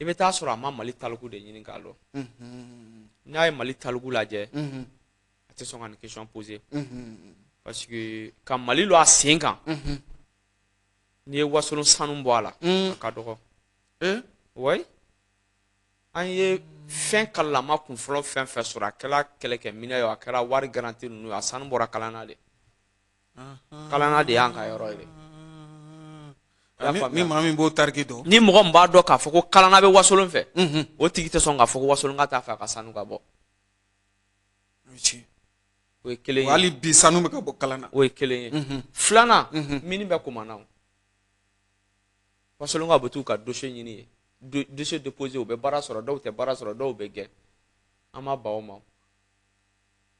Speaker 3: i bɛ taa sɔrɔ a ma Mali taliku de ɲini k'a dɔn. N'a ye Mali taliku lajɛ, a tɛ sɔn ka nin question poser, parce que ka Mali lɔ a sen kan. N'i ye Wasolon sanu bɔ a la, a ka dɔgɔ. Oui, an ye fɛn kalama kun fɔlɔ, fɛn fɛn sɔrɔ, a kɛra kɛlɛkɛminɛ ye o, a kɛra wari garanti ninnu ye, a sanu bɔra Kalana de. Kalana de y'an ka yɔrɔ ye de.
Speaker 2: Ni maa min b'o tariki dɔn.
Speaker 3: Ni mɔgɔ min b'a dɔn k'a fɔ ko Kalana bɛ Wasolon fɛ, o tigi tɛ sɔn k'a fɔ ko Wasolon ka t'a fɛ a ka sanu ka bɔ. O ye kelen ye.
Speaker 2: Hali bi sanu bɛ ka bɔ Kalana.
Speaker 3: O ye kelen ye. Filanan, mini bɛ Komana o. Wasolon ka bɛ t'u ka dossier ɲini yen. Dossier déposé, u bɛ baara sɔrɔ, dɔw tɛ baara sɔrɔ, dɔw bɛ gɛn. An ma ban o ma.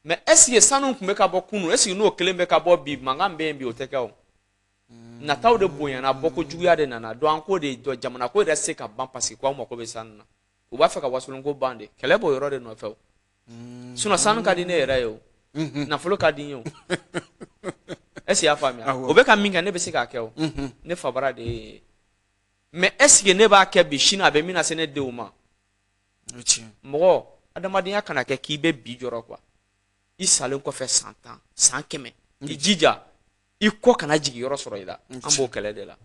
Speaker 3: Mais est ce que sanu tun bɛ ka bɔ kunun, est ce que n'o kelen bɛ ka bɔ bi, mankan bɛ yen bi, o tɛ kɛ o. Nataw de bonyana, bɔko juguya de nana. Donc an k'o de dɔn, jamana ko yɛrɛ se ka ban parce que ko aw mako bɛ sanu na. U b'a fɛ ka Wasolon ko ban de. Kɛlɛ b'o yɔrɔ de nɔfɛ o. Sinon sanu ka di ne yɛrɛ ye o. Nafolo ka di n ye o. Est ce que i y'a faamuya? O bɛ ka min kɛ, ne bɛ se k'a kɛ o. Ne fabara de ye. Mais est ce que ne b'a kɛ bi, sini a bɛ min lase ne denw ma? Mɔgɔ, adamadenya kana kɛ k'i bɛ bi jɔrɔ quoi. I salen kɔfɛ san 10, san 100, i jija i kɔ kana jigin yɔrɔ sɔrɔ i la. An b'o kɛlɛ de la.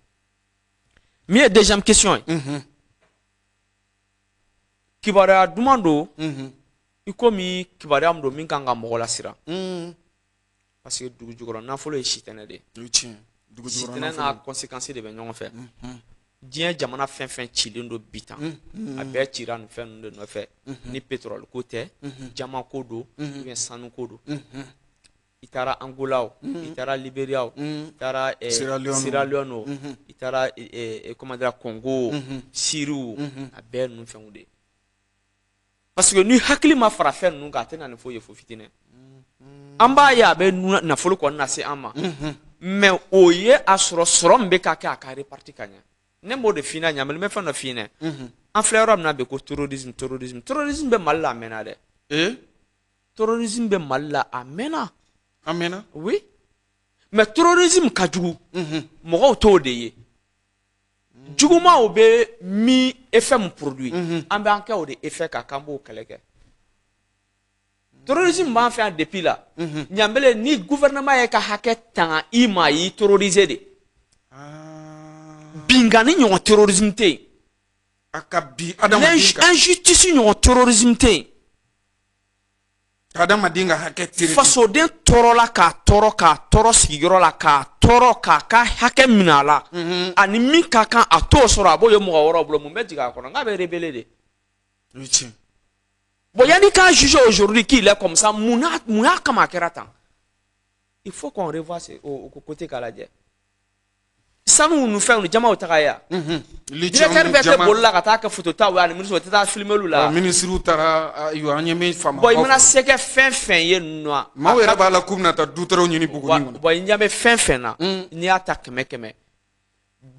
Speaker 3: Min ye deuxième question ye, kibaruya duman don, i komi kibaruya min don min kan ka mɔgɔ lasiran. Parce que dugu jukɔrɔ nafolo ye sitanɛ de ye. Sitanɛ n'a conséquence de bɛ ɲɔgɔn fɛ. Diɲɛ jamana fɛn fɛn cilen don bi tan, a bɛɛ cira nin fɛn ninnu de nɔfɛ. Ni pétrole ko tɛ, diamant ko don, ou bien sanu ko don. I taara Angola o, i taara Libéria o, i taara Sierra Leone o, i taara comment dire, Congo o, Syrie o, a bɛɛ ninnu fɛnw de ye. Parce que ni hakili ma fara fɛn ninnu kan, a tɛ na ni foyi ye fo fitinɛ. An b'a ye a bɛ nafolo kɔni lase an ma, mais o ye a sɔrɔ sɔrɔ min bɛ ka kɛ, a ka réparti ka ɲɛ. Ne m'o de f'i ɲɛna, Ɲamili, n bɛ fɛn dɔ f'i ɲɛna. An filɛ yɔrɔ min na bi, ko terrorisme, terrorisme, terrorisme bɛ Mali la, a mɛnna dɛ. Terrorisme bɛ Mali la, a mɛnna.
Speaker 2: A mɛnna.
Speaker 3: Oui, mais terrorisme ka jugu, mɔgɔw t'o de ye. Jugumanw bɛ min effet min produit, an bɛ an kɛ o de effet kan k'an b'o kɛlɛ kɛ. Terrorisme b'an fɛ yan depuis la. Ɲanbele, ni gouvernement ye ka hakɛ tanga i ma, a y'i terroriser de. Binkanni ɲɔgɔn terrorisme tɛ yen.
Speaker 2: A ka bi adamaden kan.
Speaker 3: Injustice ɲɔgɔn terrorisme tɛ yen.
Speaker 2: Adamaden ka hakɛ tereke.
Speaker 3: Fasoden tɔɔrɔla, k'a tɔɔrɔ, k'a tɔɔrɔ sigiyɔrɔ la, k'a tɔɔrɔ, k'a ka hakɛ minɛ a la. Ani min ka kan a t'o sɔrɔ, a b'o ye mɔgɔ wɛrɛw bolo, mun bɛ jigin a kɔnɔ? N'a bɛ rebeller de. Bon, yanni k'a juger aujourd'hui qu'il est comme ça, mun y'a kama a kɛra tan? Il faut qu'on revoie ce o côté k'a lajɛ. Sanu ni fɛnw ni jamaw taga ya. Directeur bɛɛ tɛ boli la ka taa kɛ photo taw ye, ani ministre tɛ taa filmer la.
Speaker 2: Ministre taara, ayiwa, an ɲɛ bɛ faama.
Speaker 3: Bon, i mana se kɛ fɛn fɛn ye nɔ.
Speaker 2: Maaw yɛrɛ b'a la k'u bɛna taa dutɛrɛw ɲini Buguni kɔnɔ.
Speaker 3: Bon, i ɲɛ bɛ fɛn fɛn na, n'i y'a ta 100 100,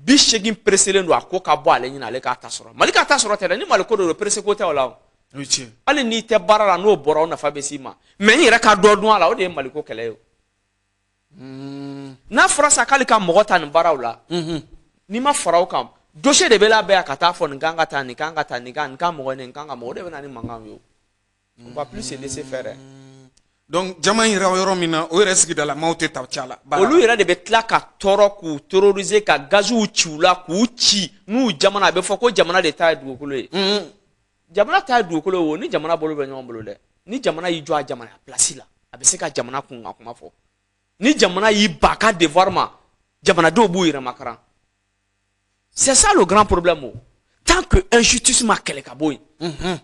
Speaker 3: 80 pressélen don a ko ka bɔ ale ɲini, ale k'a ta sɔrɔ. Mali k'a ta sɔrɔ tɛ dɛ, ni Mali ko de don, pressé ko tɛ o la o. Hali n'i tɛ baara la, n'o bɔra, o nafa bɛ s'i ma. Mais n yɛrɛ ka dɔ dun a la, o de ye Mali ko kɛlɛ ye o. N'a fɔra sa k'ale ka mɔgɔ ta nin baaraw la, n'i ma fara o kan, dossier de bɛ labɛn ka taa fɔ nin kan ka taa, nin kan ka taa, nin kan, nin kan mɔgɔ, nin kan ka mɔgɔ, o de bɛ na ni mankan ye o. On va plus se laisser faire.
Speaker 2: Donc jama in yɛrɛ yɔrɔ min na, o yɛrɛ sigidala maaw tɛ ta ca la.
Speaker 3: Olu yɛrɛ de bɛ tila ka tɔɔrɔ, k'u terroriser, ka gaziw ci u la, k'u ci n'u jamana. A bɛ fɔ ko jamana de ta ye dugukolo ye. Jamana ta ye dugukolo ye o, ni jamana bolo bɛ ɲɔgɔn bolo dɛ. Ni jamana y'i jɔ a jamana place la, a bɛ se ka jamana kun ka kuma fɔ. Ni jamana y'i ba ka devoir ma, jamanadenw b'u yɛrɛ makaran. C'est ça le grand problème o. Tant que injustice ma kɛlɛ ka bɔ yen,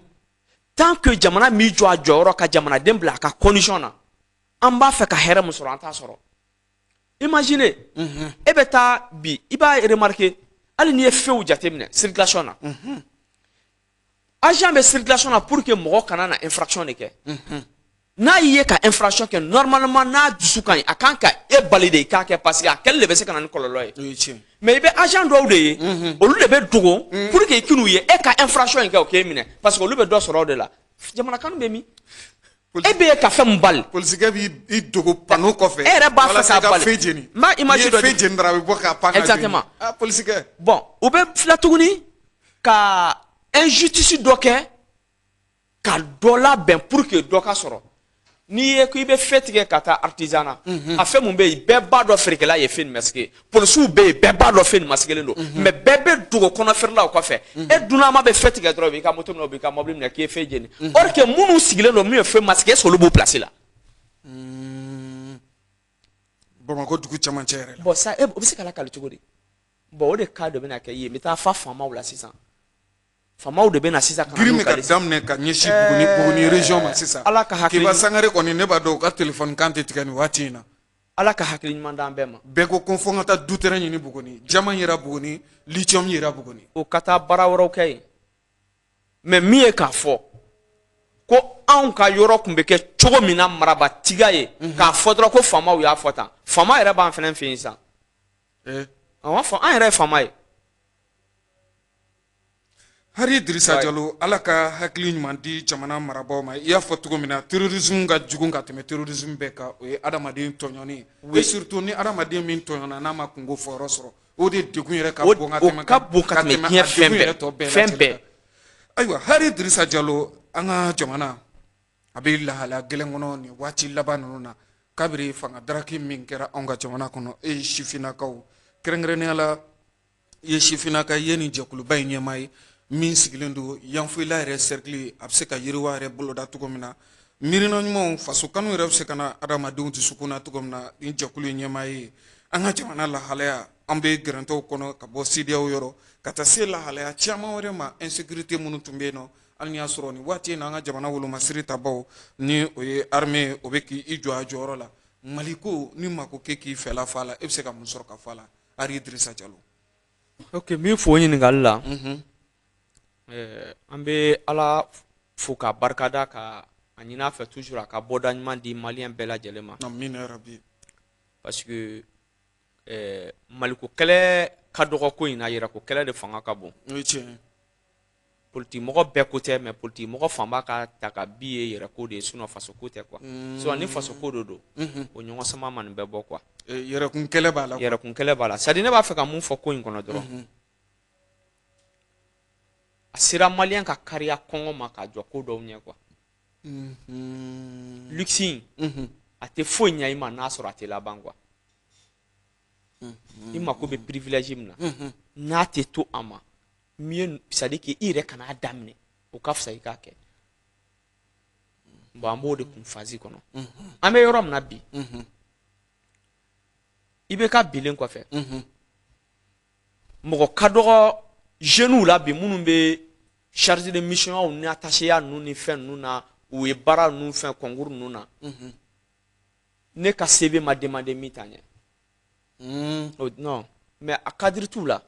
Speaker 3: tant que jamana m'i jɔ a jɔyɔrɔ ka jamanaden bila a ka condition na, an b'a fɛ ka hɛrɛ min sɔrɔ, an t'a sɔrɔ. Imaginez, e bɛ taa bi, i b'a remarquer, hali n'i ye fɛnw jateminɛ circulation na, agent bɛ circulation na pour que mɔgɔ kana na infraction de kɛ. N'a y'i ye ka infraction kɛ, normalement n'a dusu ka ɲi, a kan ka e bali de i k'a kɛ, parce que a kɛli de bɛ se ka na ni kɔlɔlɔ ye. Mais i bɛ agent dɔw de ye, olu de bɛ dogo pour que i k'u ye e ka infraction in kɛ, o k'e minɛ, parce que olu bɛ dɔ sɔrɔ o de la. Jamana kanu bɛ min? E bɛ ka fɛn min bali.
Speaker 2: Polisikɛ b'i dogo panneau kɔfɛ.
Speaker 3: E yɛrɛ b'a fɛ k'a bali.
Speaker 2: Fɛn jeni.
Speaker 3: N b'a image dɔ di.
Speaker 2: N'i ye fɛn jeni dɔrɔn, a bɛ bɔ k'a pan ka jeni.
Speaker 3: Exactement.
Speaker 2: Ah, polisikɛ.
Speaker 3: Bon, u bɛ tila tuguni ka injustice dɔ kɛ, ka dɔ labɛn pour que dɔ ka sɔrɔ. N'i ye ko i bɛ feu tigɛ ka taa artisanat, a fɛn mun bɛ yen, bɛɛ b'a dɔn feerekɛla ye feu nin masqué, polisiw bɛ yen, bɛɛ b'a dɔn feu nin masquélen don, mais bɛɛ bɛ dogo kɔnɔfeerelaw kɔfɛ. E dunanma bɛ feu tigɛ dɔrɔn, u b'i ka moto minɛ, u b'i ka mobili minɛ k'i ye feu jeni. Or que minnu sigilen don, min ye feu masqué, est-ce que olu b'u place la?
Speaker 2: Bamakɔ dugu cɛmancɛ yɛrɛ la.
Speaker 3: Bon, ça, o bɛ se ka lakali cogo di? Bon, o de cas de bɛna kɛ yen. N bɛ taa fa faamaw la sisan. Faamaw de bɛ na sisan ka na
Speaker 2: Giri
Speaker 3: n'u
Speaker 2: min
Speaker 3: ka
Speaker 2: ka
Speaker 3: liste.
Speaker 2: daminɛ ka ɲɛsin Buguni, Buguni région ma sisan.
Speaker 3: Ala ka hakili
Speaker 2: Keba Sangare kɔni, ne b'a dɔn u ka téléphone kan tɛ tigɛ nin waati in na.
Speaker 3: Ala ka hakili ɲuman d'an bɛɛ ma.
Speaker 2: Bɛɛ ko ko fo n ka taa du terrain ɲini Buguni, diamant yera Buguni, lithium yera Buguni.
Speaker 3: O ka taa baara wɛrɛw kɛ yen. Mais min ye k'a fɔ ko anw ka yɔrɔ tun bɛ kɛ cogo min na marabatiga ye, k'a fɔ dɔrɔn ko faamaw y'a fɔ tan, faama yɛrɛ b'an fɛnɛ fɛ yen sisan. An b'a fɔ an yɛrɛ ye faama ye.
Speaker 2: Hari Dirisa Jalo, Ala ka hakili ɲuman di jamana marabaaw ma. I y'a fɔ cogo min na, terrorisme ka jugu ka tɛmɛ terrorisme bɛɛ kan, o ye adamaden tɔɲɔni ye. Et surtout ni adamaden min tɔɲɔna n'a ma kungo fɔyɔrɔ sɔrɔ, o de degun yɛrɛ ka bon ka tɛmɛ
Speaker 3: O ka bon ka tɛmɛ diɲɛ
Speaker 2: a
Speaker 3: fɛn
Speaker 2: degun
Speaker 3: bɛɛ.
Speaker 2: yɛrɛ tɔ bɛɛ
Speaker 3: Fɛn
Speaker 2: lajɛlen
Speaker 3: bɛɛ.
Speaker 2: kan. Ayiwa, Hari Dirisa Jalo, an ka jamana a bɛ lahalaya gɛlɛn kɔnɔ nin waati laban ninnu na, kabiri fanga daraki min kɛra anw ka jamana kɔnɔ. E ye sifinnakaw, kɛrɛnkɛrɛnnenya la i ye sifinnaka, i ye nin jɛkuluba in ɲɛmaa ye min sigilen don Yanfolila yɛrɛ cercle, a bɛ se ka yiriwa yɛrɛ boloda cogo min na, miirina ɲumanw, faso kanu yɛrɛ bɛ se ka na adamadenw dusukun na cogo min na, nin jɛkulu in ɲɛmaa ye. An ka jamana lahalaya, an bɛ gɛrɛntɛw kɔnɔ ka bɔ CEDEAO yɔrɔ ka taa se lahalaya caman wɛrɛ ma, insécurité minnu tun bɛ yen nɔ, hali n'i y'a sɔrɔ nin waati in na an ka jamana wolomasiri tabaw ni o ye armée, o bɛ k'i jɔ a jɔyɔrɔ la. Mali ko ni mako k'e k'i fɛla fɔ a la, e bɛ se ka mun sɔrɔ ka fɔ a la, Hari Dirisa Jalo?
Speaker 3: Ok, n b'i fo ɲininkali la. An bɛ Ala fo k'a barikada, ka a ɲini a fɛ toujours a ka bɔda ɲuman di maliyɛn bɛɛ lajɛlen ma.
Speaker 2: Amina yarabi.
Speaker 3: Parce que maliko kɛlɛ ka dɔgɔ ko in na, yɛrɛko kɛlɛ de fanga ka bon.
Speaker 2: O ye tiɲɛ ye.
Speaker 3: Politique mɔgɔ bɛɛ ko tɛ, mais politique mɔgɔ fanba ka ta ka bi ye yɛrɛko de ye, sinon faso ko tɛ quoi. Sinon ni faso ko de don, o ɲɔgɔn sama ma nin bɛɛ bɔ quoi.
Speaker 2: Yɛrɛkun kɛlɛ b'a la quoi.
Speaker 3: Yɛrɛkun kɛlɛ b'a la. C'est à dire ne b'a fɛ ka mun fɔ ko in kɔnɔ dɔrɔn. A sera maliyɛn ka kariya kɔngɔ ma ka jɔ ko dɔw ɲɛ quoi. Luxe in, a tɛ foyi ɲɛ i ma n'a sɔrɔ a tɛ laban quoi. I mako bɛ privilège min na, n'a tɛ to a ma, mieux, c'est à dire que i yɛrɛ kan'a daminɛ, o ka fisa i k'a kɛ. Bon, an b'o de kun phase kɔnɔ. An bɛ yɔrɔ min na bi, IBK bilen kɔfɛ, mɔgɔ ka dɔgɔ jeunes la bi minnu bɛ chargé de mission ni attaché ya ninnu ni fɛn ninnu na, u ye baara ninnu fɛn concours ninnu na. Ne ka CV ma demandé min ta ɲɛ. Non, mais a cadre t'u la.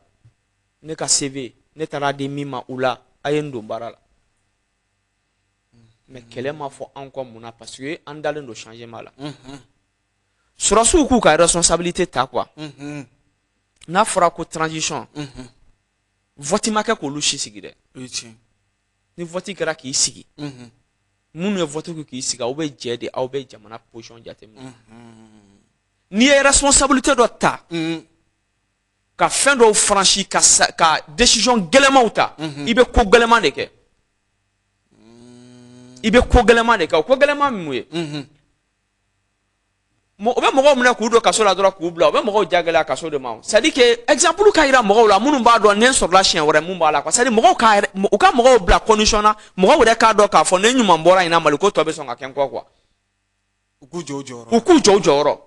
Speaker 3: Ne ka CV, ne taara di min ma u la, a ye n don baara la. Mais kɛlɛ ma fɔ an kɔ mun na? Parce que an dalen don changement la. Sɔrɔsiw k'u ka responsabilité ta quoi. N'a fɔra ko transition, vote ma kɛ k'olu si sigi dɛ.
Speaker 2: O ye tiɲɛ.
Speaker 3: Ni vote kɛra k'i sigi, minnu ye vote kɛ k'i sigi, aw bɛ jɛ de, aw bɛ jamana position jateminɛ. N'i ye responsabilité dɔ ta, ka fɛn dɔw franchi, ka décision gɛlɛnmanw ta, i bɛ ko gɛlɛnman de kɛ. I bɛ ko gɛlɛnman de kɛ. O ko gɛlɛnman min ye, o bɛ mɔgɔw minɛ k'u don kaso la dɔrɔn k'u bila, o bɛ mɔgɔw ja gɛlɛya kaso de ma. C'est à dire que exemple ka yira mɔgɔw la minnu b'a dɔn ne sɔrɔla siɲɛ wɛrɛ mun b'a la quoi. C'est à dire mɔgɔw ka yɛrɛ, u ka mɔgɔw bila condition na, mɔgɔw yɛrɛ k'a dɔn k'a fɔ ne ɲuman bɔra nin na, Maliko tɔ bɛ sɔn ka kɛ n kɔ quoi.
Speaker 2: U k'u jɔ u jɔyɔrɔ.
Speaker 3: U k'u jɔ u jɔyɔrɔ.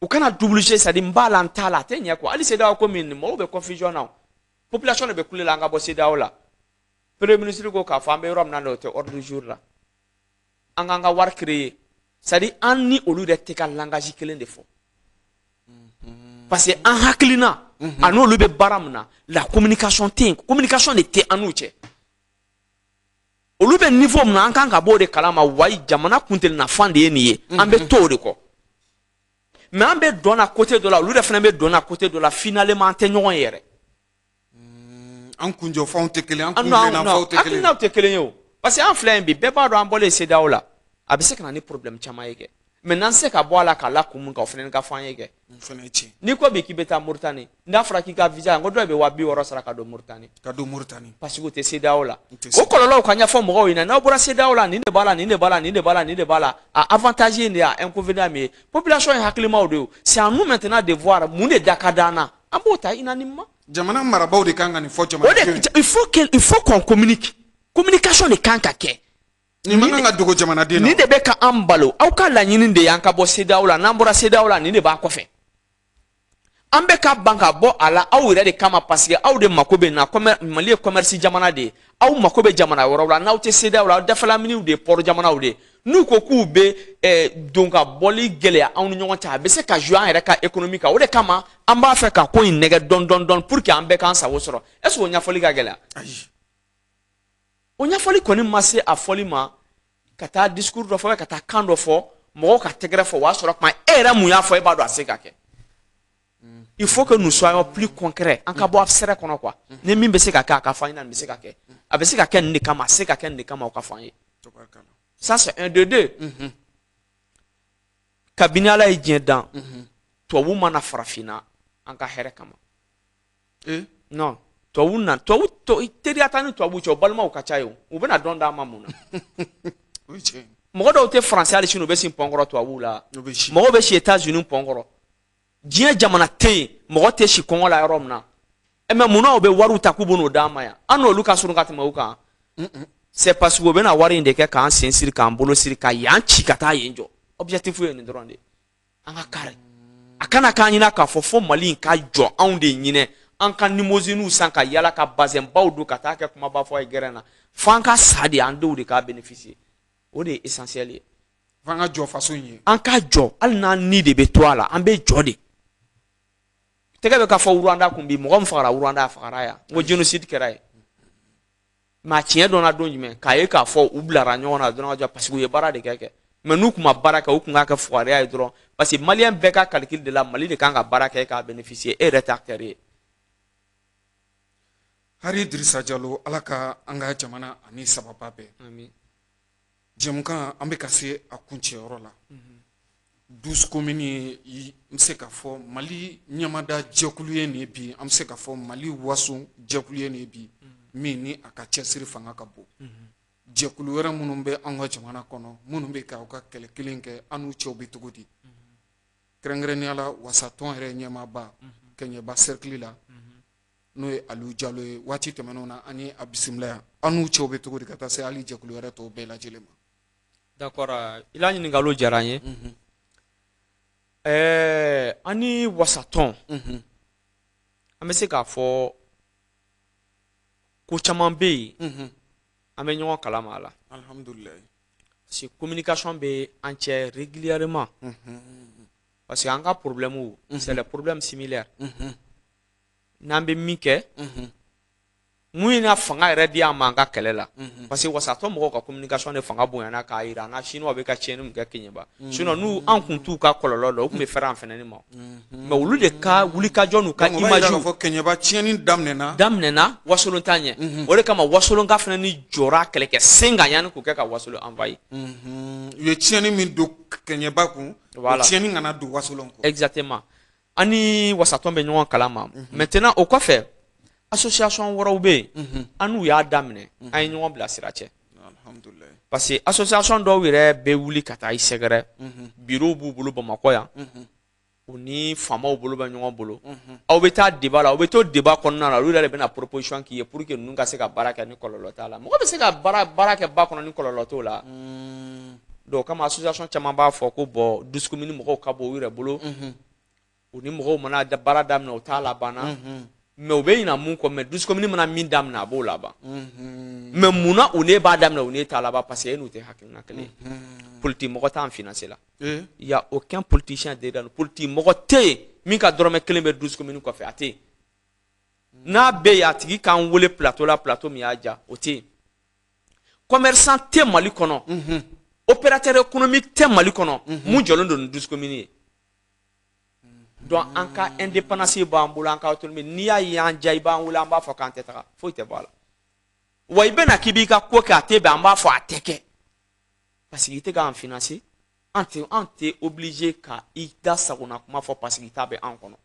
Speaker 3: U kana double jeu, c'est à dire n b'a la n t'a la, a tɛ ɲɛ quoi. Hali CEDEAO ko min, mɔgɔw bɛ confusion na o. Population de bɛ kule la an ka bɔ CEDEAO la. Premier ministre ko k'a fɔ an bɛ yɔrɔ min na, o tɛ ordre du jour la. An k'an ka wari créer. C'est à dire an ni olu yɛrɛ tɛ ka langage kelen de fɔ. Parce que an hakilina, a n'olu bɛ baara min na, la communication tɛ yen, communication de tɛ an n'u cɛ. Olu bɛ niveau min na, an kan ka bɔ o de kalama, wayi jamana kunteli nafan de ye nin ye, an bɛ to o de kɔ. Mais an bɛ dɔn na côté dɔ la, olu yɛrɛ fana bɛ dɔn na côté dɔ la, finalement an tɛ ɲɔgɔn ye yɛrɛ.
Speaker 2: An kunjɔfanw tɛ kelen, an
Speaker 3: An non,
Speaker 2: kuntilennafanw tɛ kelen.
Speaker 3: Hakilinaw tɛ kelen ye o. Parce que an filɛ yen bi, bɛɛ b'a dɔn an bɔlen CEDEAO la, a bɛ se ka na ni problème caman ye kɛ. Mais n'an se ka bɔ a la k'a la kun mun kan, o fana ka fɔ an ye kɛ. N'i ko bi k'i bɛ taa Moritani, n'a fɔra k'i ka visa, n ko dɔw bɛ 60 000 sara ka don Moritani.
Speaker 2: Ka don Moritani.
Speaker 3: Parce que u tɛ CEDEAO la. O kɔlɔlɔw ka ɲɛfɔ mɔgɔw ɲɛna. N'aw bɔra CEDEAO la, nin de b'a la, nin de b'a la, nin de b'a la, nin de b'a la. A avantage ye nin ye, a inconvénient min ye. Population ye hakilimaw de ye. C'est à nous maintenant de voir mun de da ka d'an na. An b'o ta unanimement.
Speaker 2: Jamana marabaaw de kan ka nin fɔ jamanadenw ye.
Speaker 3: Il faut qu'on communique. Communication de kan ka kɛ.
Speaker 2: Nin man kan ka dogo jamanaden na.
Speaker 3: Nin de bɛ ka an balo. Aw ka laɲini de y'an ka bɔ CEDEAO la. N'an bɔra CEDEAO la, nin de b'a kɔfɛ. An bɛ ka ban ka bɔ a la aw yɛrɛ de kama, parce que aw de mako bɛ na. Mali ye commerce jamana de ye. Aw mako bɛ jamana wɛrɛw la. N'aw tɛ CEDEAO la, aw dafɛlaminiw de ye port jamanaw de ye. N'u ko k'u bɛ don ka bɔli gɛlɛya anw ni ɲɔgɔn cɛ, a bɛ se ka jouer an yɛrɛ ka économie kan. O de kama an b'a fɛ ka ko in nɛgɛ dɔɔni dɔɔni dɔɔni pour que an bɛɛ k'an sago sɔrɔ. Est ce que o ɲɛfɔli ka gɛlɛya?
Speaker 2: Ayi.
Speaker 3: O ɲɛfɔli kɔni ma se a fɔli ma ka taa discours dɔ fɔ, ka taa kan dɔ fɔ, mɔgɔw ka tɛgɛrɛ fɔ. O y'a sɔrɔ kuma e yɛrɛ mun y'a fɔ, e b'a dɔn a se ka kɛ. Il faut que nous soyons plus concrets. An ka bɔ abstrait kɔnɔ quoi. Ni min bɛ se ka kɛ, a ka fɔ an ɲɛna, nin bɛ se ka kɛ. A bɛ se ka kɛ nin de kama, a se ka kɛ nin de kama, o ka fɔ an ye. Ça, c'est un de deux. Kabini Ala ye diɲɛ dan, tubabu ma na farafinna an ka hɛrɛ kama. Non, tubabu na, tubabu teriya t'an ni tubabu cɛ, o balimaw ka ca ye o. U bɛna dɔn d'an ma mun na? Mɔgɔ dɔw tɛ faransi hali sini, u bɛ si pɔn kɔrɔ tubabuw la. Mɔgɔw bɛ si États-Unis pɔn kɔrɔ. Diɲɛ jamana tɛ yen mɔgɔ tɛ si kɔngɔ la yɔrɔ min na. Mais munna u bɛ wariw ta k'u b'o d'an ma yan? An n'olu ka surun ka tɛmɛ u kan. C'est parce que u bɛna wari in de kɛ k'an sen siri, k'an bolo siri, ka yan ci ka taa yen jɔ. Objectif ye nin dɔrɔn de ye. An ka kari. A kana k'an ɲɛna k'a fɔ fo Mali in ka jɔ anw de ɲinɛ. An ka limousine san ka yala ka bazɛnbaw don ka taa kɛ kumaba fɔ ye gɛrɛn na. F'an ka sa de, an denw de k'a bénéficier. O de ye essentiel ye.
Speaker 2: F'an ka jɔ faso in ye.
Speaker 3: An ka jɔ, hali n'an ni de bɛ to a la, an bɛ jɔ de. Tɛgɛ bɛ ka fɔ Rwanda kun bi, mɔgɔ min fagara Rwanda, a fagara yan. N ko génocide kɛra yen. Mais a tiɲɛ dɔnna don jumɛn? K'a ye k'a fɔ u bilara ɲɔgɔn na dɔrɔn ka jɔ, parce que u ye baara de kɛ. Mais n'u tun ma baara kɛ, u tun k'a kɛ fugariya ye dɔrɔn. Parce que malien bɛɛ ka calcul de la, Mali de kan ka baara kɛ k'a bénéficier, e yɛrɛ tɛ acteur ye.
Speaker 2: Hari Dirisa Jalo, Ala ka an ka jamana ani sababa bɛɛ.
Speaker 3: Amin.
Speaker 2: Jɛmukan, an bɛ ka se a kuncɛyɔrɔ la. 12 communes, n bɛ se k'a fɔ Mali ɲɛmada jɛkulu ye nin ye bi, an bɛ se k'a fɔ Mali waso jɛkulu ye nin ye bi, min ni a ka cɛsiri fanga ka bon. Jɛkulu wɛrɛ minnu bɛ an ka jamana kɔnɔ, minnu bɛ k'aw ka kɛlɛ kelen kɛ, an n'u cɛw bɛ cogo di? Kɛrɛnkɛrɛnnenya la, wasatɔn yɛrɛ ɲɛmaaba Kɛɲɛba cercle la, n'o ye Aliou Jalo ye, waati tɛmɛnenw na an ye a bisimila yan. An n'u cɛw bɛ cogo di ka taa se hali jɛkulu wɛrɛ tɔw bɛɛ lajɛlen ma?
Speaker 3: D'accord, i la ɲininkaliw diyara n ye. An ni wasatɔn, an bɛ se k'a fɔ ko caman bɛ yen, an bɛ ɲɔgɔn kalama a la.
Speaker 2: Alhamdulilayi.
Speaker 3: Parce que communication bɛ an cɛ régulièrement. Parce que an ka problème, c'est les problèmes similaires. N'an bɛ min kɛ, mun ye fanga yɛrɛ di an ma an ka kɛlɛ la, parce que wasatɔ mɔgɔw ka communication de fanga bonyana k'a jira an na chinois bɛ ka tiɲɛni min kɛ Keɲeba. Sinon n'u an kun t'u ka kɔlɔlɔ dɔn, u tun bɛ fɛrɛ an fɛnɛ ma. Mais olu de ka wulikajɔ n'u ka image.
Speaker 2: Fɔ Keɲeba tiɲɛni daminɛna.
Speaker 3: Daminɛna Wasolon ta ɲɛ. O de kama Wasolon ka fɛnɛ ni jɔra kɛlɛkɛ sen kan yanni k'o kɛ ka Wasolon envahi.
Speaker 2: U ye tiɲɛni min don Keɲeba kun, o tiɲɛni kana don Wasolon kun.
Speaker 3: Exactement. An ni wasatɔn bɛ ɲɔgɔn kalama. Maintenant, o kɔfɛ, association wɛrɛw bɛ yen, an n'u y'a daminɛ, an ye ɲɔgɔn bilasira cɛ. Parce que association dɔw yɛrɛ bɛ wuli ka taa i sɛgɛrɛ, bureau b'u bolo Bamakɔ yan, u ni faamaw bolo bɛ ɲɔgɔn bolo. Aw bɛ taa débat la, aw bɛ to débat kɔnɔna la, olu yɛrɛ de bɛna proposition k'i ye pour que ninnu ka se ka baara kɛ ni kɔlɔlɔ t'a la. Mɔgɔ bɛ se ka baara kɛ ba kɔnɔ ni kɔlɔlɔ t'o la. Donc o kama association caman b'a fɔ ko bon, dusukumi mɔgɔw ka bon u yɛrɛ bolo. U ni mɔgɔw mana baara daminɛ, u t'a labanna. Mais u bɛ ɲina mun kɔ, mais 12 communes mana min daminɛ, a b'o laban. Mais munna u ne b'a daminɛ, u ne t'a laban? Parce que e n'u tɛ hakilina kelen ye. Politique mɔgɔ t'an financer la. Il y a aucun politicien derrière nous. Politique mɔgɔ tɛ yen min ka dɔrɔmɛ kelen bɛ 12 communes kɔfɛ, a tɛ yen. N'a bɛ yen, a tigi k'an wele plateau la, plateau min y'a ja, o tɛ yen. Commerçant tɛ Mali kɔnɔ, opérateur économique tɛ Mali kɔnɔ mun jɔlen don ni 12 communes ye. Donc an ka indépendance b'an bolo, an ka autonomie. N'i y'a ye an diya, i b'an wele, an b'a fɔ k'an tɛ taga, foyi tɛ bɔ a la. Wa i bɛna k'i b'i ka ko kɛ, a tɛ bɛn, an b'a fɔ a tɛ kɛ. Parce que i tɛ k'an financer. An tɛ obligé ka i da sagona kuma fɔ parce que i ta bɛ an kɔnɔ.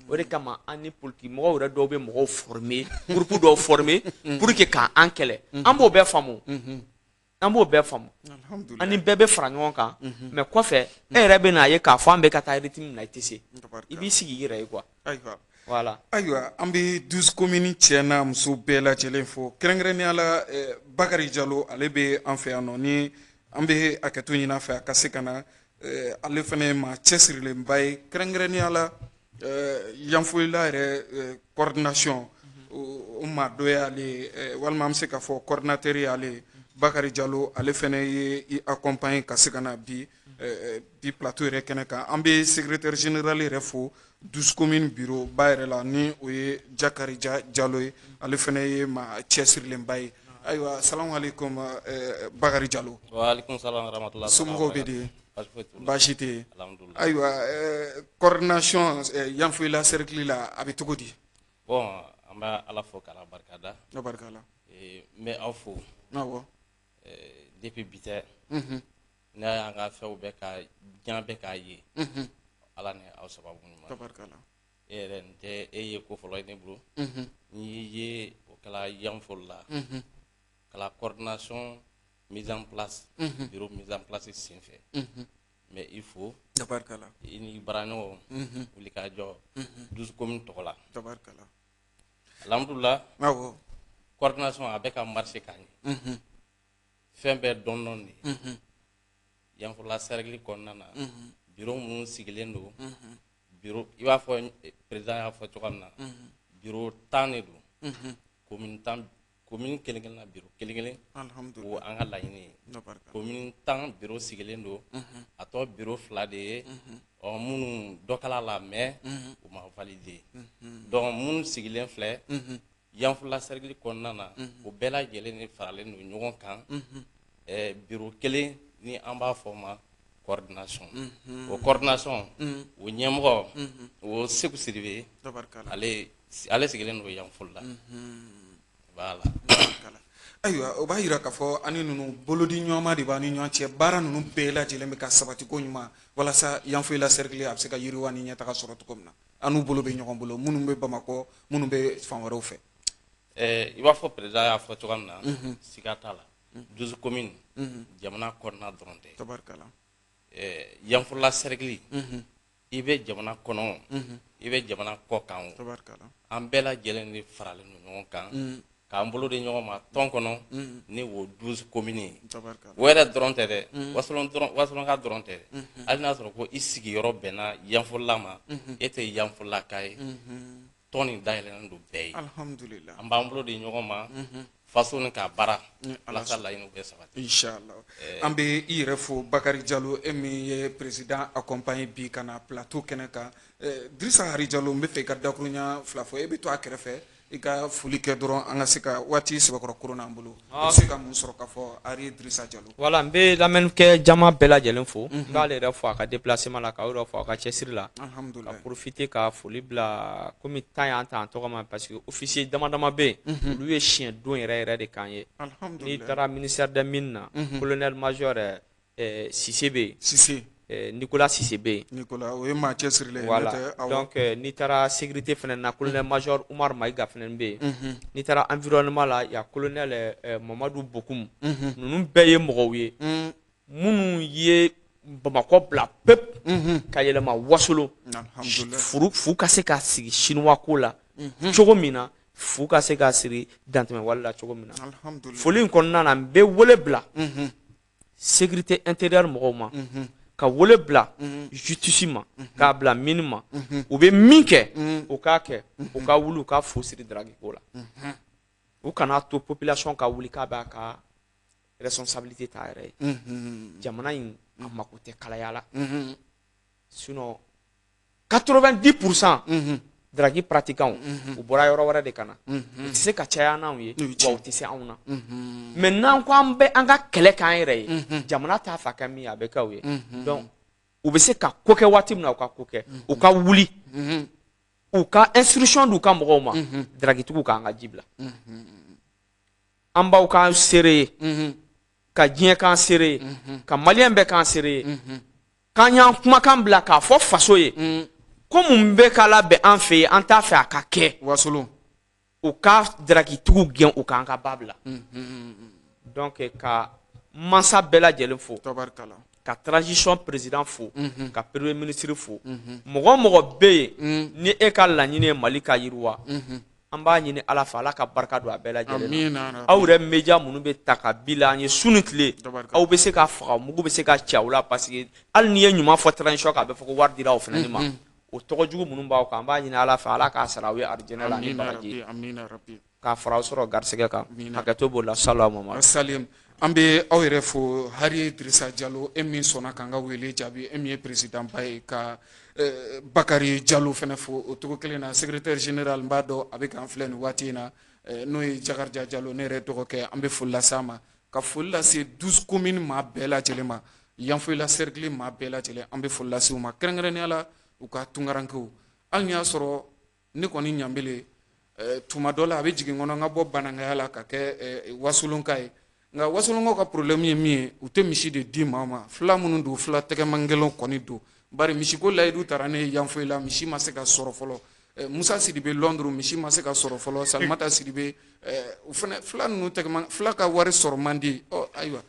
Speaker 3: O de kama an ni politique mɔgɔw yɛrɛ dɔw bɛ mɔgɔw former, groupe dɔw former pour que k'an kɛlɛ. An b'o bɛɛ faamu. An b'o bɛɛ faamu. An ni bɛɛ bɛ fara ɲɔgɔn kan, mais kɔfɛ e yɛrɛ bɛ n'a ye k'a fɔ an bɛ ka taa rythme min na i tɛ se. I b'i sigi i yɛrɛ ye quoi.
Speaker 2: Ayiwa.
Speaker 3: Voilà.
Speaker 2: Ayiwa, an bɛ 12 communes cɛ n'a muso bɛɛ lajɛlen fo. Kɛrɛnkɛrɛnnenya la Bakari Jalo, ale bɛ an fɛ yan nɔ, ni an bɛ hakɛto ɲini a fɛ a ka se ka na. Ale fana ye maa cɛsirilenba ye, kɛrɛnkɛrɛnnenya la Yanfolila yɛrɛ coordination o maa dɔ y'ale ye, walima an bɛ se k'a fɔ coordinateur y'ale ye. Bakari Jalo, ale fana ye i accompagner ka se ka na bi plateau yɛrɛ kɛnɛ kan. An bɛ secrétaire général yɛrɛ fo 12 communes bureau ba yɛrɛ la, ni o ye Jakarija Jalo ye, ale fana ye maa cɛsirilenba ye. Ayiwa, salamu aleykum Bakari Jalo.
Speaker 6: Wa aleykum salam wa rahmatulah.
Speaker 2: Somɔgɔw bɛ di? Baasi tɛ yen. Ayiwa, coordination Yanfolila cercle la, a bɛ cogo di?
Speaker 6: Bon, an bɛ Ala fo k'Ala barika da.
Speaker 2: Ala barika la.
Speaker 6: N bɛ aw fo.
Speaker 2: Awɔ.
Speaker 6: Depuis bi tɛ. Ne y'an ka fɛnw bɛɛ ka diɲɛ bɛɛ k'a ye. Ala ni aw sababu ɲuman.
Speaker 2: Tabarikala.
Speaker 6: E yɛrɛ n tɛ e ye ko fɔlɔ ye ne bolo. N'i ye o kɛla Yanfolila. Kala coordination mise en place. Bureau mise en place senfɛ. Mais il faut.
Speaker 2: Tabarikala.
Speaker 6: I ni baaraɲɔgɔn. Wuli ka jɔ. 12 communes tɔgɔ la.
Speaker 2: Tabarikala.
Speaker 6: Alhamdulillah.
Speaker 2: Awɔ.
Speaker 6: Coordination a bɛ ka marcher ka ɲɛ. Fɛn bɛɛ dɔɔni dɔɔni de. Yanfolila cercle kɔnɔna na. Bureau minnu sigilen don. Bureau i b'a fɔ président y'a fɔ cogoya min na. Bureau 10 de don. Commune 10, commune kelen kelen na bureau kelen kelen.
Speaker 2: Alhamdulillah.
Speaker 6: O an ka laɲini ye. Commune 10 bureau sigilen don. A tɔ bureau 2 de ye. Ɔ minnu dɔ kɛla la mais u ma valider. Donc minnu sigilen filɛ. Yanfolila cercle kɔnɔna na. O bɛɛ lajɛlen de faralen don ɲɔgɔn kan. Bureau kelen ni an b'a fɔ o ma coordination. O coordination o ɲɛmɔgɔ o Seku Sidibe. Ale sigilen don Yanfolila. Voilà.
Speaker 2: Ayiwa, o b'a yira k'a fɔ ani ninnu bolodi ɲɔgɔnma de b'an ni ɲɔgɔn cɛ. Baara ninnu bɛɛ lajɛlen bɛ ka sabati ko ɲuman walasa Yanfolila cercle a bɛ se ka yiriwa ni ɲɛtaga sɔrɔ cogo min na. An n'u bolo bɛ ɲɔgɔn bolo, minnu bɛ Bamakɔ, minnu bɛ fan wɛrɛw fɛ.
Speaker 6: I b'a fɔ président y'a fɔ cogoya min na, siga t'a la. 12 communes jamana kɔnɔna dɔrɔn tɛ.
Speaker 2: Tabarikala.
Speaker 6: Yanfolila cercle i bɛ jamana kɔnɔ, i bɛ jamana kɔ kan o.
Speaker 2: Tabarikala.
Speaker 6: An bɛɛ lajɛlen de faralen don ɲɔgɔn kan. K'an bolo di ɲɔgɔn ma tɔn kɔnɔ ni o 12 communes ye. O yɛrɛ dɔrɔn tɛ dɛ, Wasolonka dɔrɔn tɛ dɛ. Hali n'a sɔrɔ ko i sigiyɔrɔ bɛnna Yanfolila ma, e tɛ Yanfolilaka ye. Tɔn nin dayɛlɛnnen don bɛɛ ye.
Speaker 2: Alhamdulillah.
Speaker 6: An b'an bolo di ɲɔgɔn ma. Faso ni k'a baara walasa laɲiniw bɛ sabati.
Speaker 2: Inchallah. An bɛ i yɛrɛ fo Bakari Jalo, e min ye président accompagné bi ka na plateau kɛnɛ kan. Dirisa Hari Jalo, n bɛ fɛ i ka dakuruɲa 2 fɔ. E bɛ to a kɛrɛfɛ, i ka foli kɛ dɔrɔn an ka se ka waati sɛbɛkɔrɔ koron an bolo. I bɛ se ka mun sɔrɔ k'a fɔ Hari Dirisa Jalo?
Speaker 3: Voilà, n bɛ lamɛnnikɛ jama bɛɛ lajɛlen fo. N b'ale yɛrɛ fo a ka déplacement la, k'aw yɛrɛ fo a ka cɛsiri la.
Speaker 2: Alhamdulillah.
Speaker 3: Ka profiter ka foli bila komi temps y'an ta an tɔgɔ ma, parce que officier dama dama bɛ yen, olu ye siɲɛ don yɛrɛ yɛrɛ de k'an ye.
Speaker 2: Alhamdulillah.
Speaker 3: N'i taara ministère des mines na, colonel major Sise bɛ yen.
Speaker 2: Sise.
Speaker 3: Nicolas Sise bɛ yen.
Speaker 2: Nicolas, o ye maa cɛsirilen ye.
Speaker 3: Voilà. Donc n'i taara sécurité fana na, colonel major Umar Mayiga fana bɛ yen. N'i taara environnement la, y a colonel Mamadu Bokum. Ninnu bɛɛ ye mɔgɔw ye minnu ye Bamakɔ bila pep ka yɛlɛma Wasolon. Fu ka se ka sigi chinois ko la cogo min na, fu ka se ka siri dantɛmɛwale la cogo min na. Foli in kɔnɔna na, n bɛ wele bila sécurité intérieure mɔgɔw ma. Ka wele bila justice ma, k'a bila mine ma. U bɛ min kɛ, u k'a kɛ, u ka wuli u ka fu siri drague ko la. U kana to population ka wuli k'a b'a ka responsabilité ta yɛrɛ ye. Jamana in a mako tɛ kalaya la. Sinon 90% drague pratiquants u bɔra yɔrɔ wɛrɛ de ka na. U tɛ se ka caya n'anw ye, wa u tɛ se anw na. Mais n'an ko an bɛ an ka kɛlɛ k'an yɛrɛ ye, jamana t'a fɛ ka min ye a bɛ kɛ o ye. Donc u bɛ se ka ko kɛ waati min na, u ka ko kɛ, u ka wuli, u ka instruction d'u ka mɔgɔw ma, draguetigiw k'an ka ji bila. An b'aw ka seere ye. Ka diɲɛ k'an seere ye, ka maliyɛn bɛɛ k'an seere ye, k'an y'an kumakan bila k'a fɔ faso ye ko mun bɛ k'a labɛn an fɛ yen, an t'a fɛ a ka kɛ.
Speaker 2: Wasolon.
Speaker 3: U ka darakitigiw gɛn, u k'an ka ba bila. Donc ka mansa bɛɛ lajɛlen fo, ka transition président fo, ka premier ministre fo. Mɔgɔ o mɔgɔ bɛ yen ni e ka laɲini ye Mali ka yiriwa, an b'a ɲini Ala fɛ, Ala ka barika don a bɛɛ lajɛlen na. Aw yɛrɛ média minnu bɛ ta ka bi la an ye su ni tile, aw bɛ se ka faga, mugu bɛ se ka ci aw la, parce que hali n'i ye ɲuman fɔ transition kan, a bɛ fɔ ko wari dira o fana ma. O tɔgɔ jugu minnu b'aw kan, an b'a ɲini Ala fɛ, Ala k'a sara aw ye arijinɛ la ani baraji, k'a fara aw sɔrɔ garisɛgɛ kan. Hakɛto b'o la. Salamu
Speaker 2: salim. An bɛ aw yɛrɛ fo, Hari Dirisa Jalo, e min sɔnna k'an ka wele jaabi, e min ye président ba ye, ka Bakari Jalo fana fo o cogo kelen na, secrétaire général, n b'a dɔn a bɛ k'an filɛ nin waati in na, n'o ye Jakarija Jalo, ne yɛrɛ dɔgɔkɛ. An bɛ foli lase a ma, ka foli lase 12 communes maa bɛɛ lajɛlen ma, Yanfolila cercle maa bɛɛ lajɛlen, an bɛ foli lase u ma, kɛrɛnkɛrɛnnenya la u ka tunkarankew. Hali n'i y'a sɔrɔ ne kɔni ɲanbele, tuma dɔ la a bɛ jigin kɔnɔ n ka bɔ Banangaya la ka kɛ Wasolonka ye, nka Wasolonkaw ka problème ye min ye, u tɛ misi de di maa ma. Fila minnu don, fila tɛgɛmangɛlɛnw kɔni don, bari misiko layidu taara ne ye Yanfolila, misi ma se ka sɔrɔ fɔlɔ. Musa Sidibe Londres, misi ma se ka sɔrɔ fɔlɔ. Salimata Sidibe, u fana fila ninnu tɛgɛman fila ka wari sɔrɔ man di. Ɔ ayiwa,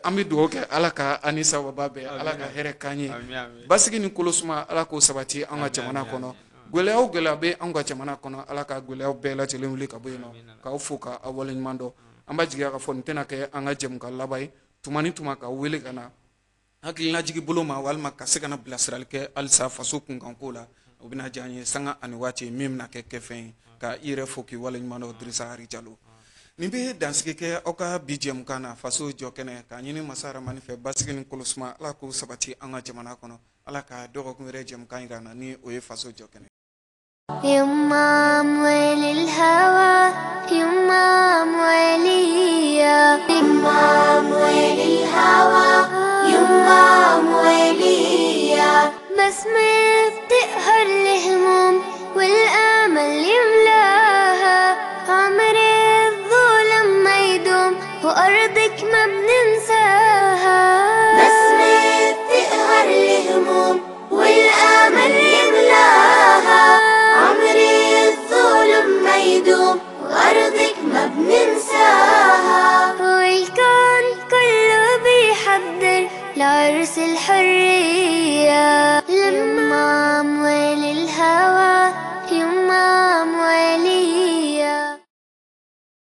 Speaker 2: an bɛ dugawu kɛ Ala ka an ni sababa bɛn, Ala ka hɛrɛ k'an ye, basigi ni kolosuma, Ala k'o sabati an ka jamana kɔnɔ. Gɛlɛya o gɛlɛya bɛ an ka jamana kɔnɔ, Ala ka gɛlɛyaw bɛɛ lajɛlen wuli ka bɔ yen nɔ. K'aw fo ka aw waleɲuman dɔn. An b'a jigiya k'a fɔ nin tɛna kɛ an ka jɛmukan laban ye. Tuma ni tuma ka wele ka na hakilinajigi bolo ma, walima ka se ka na bilasirali kɛ halisa faso kunkanko la, o bɛna diya an ye sanga ani waati min bɛna kɛ kɛfɛn ye. Ka i yɛrɛ fo k'i waleɲuman dɔn, Dirisa Hari Jalo. Nin bɛ dansigi kɛ aw ka bi jɛmukan na, faso jɔ kɛnɛ, k'a ɲini masa Ramani fɛ, basigi ni kolosuma, Ala k'o sabati an ka jamana kɔnɔ. Ala ka dɔgɔkun wɛrɛ jɛmukan jira an na, ni o ye faso jɔ kɛnɛ.
Speaker 1: يما أموال الهوى، يما أمواليا، يما أموال الهوى، يما أمواليا. بسمة بتقهر الهموم والأمل يملاها، عمر الظلم ما يدوم وأرضك ما بننساها. بسمة بتقهر الهموم والأمل يملاها، عمر الظلم ما يدوم وأرضك ما بننساها. والكون كله بيحضر لعرس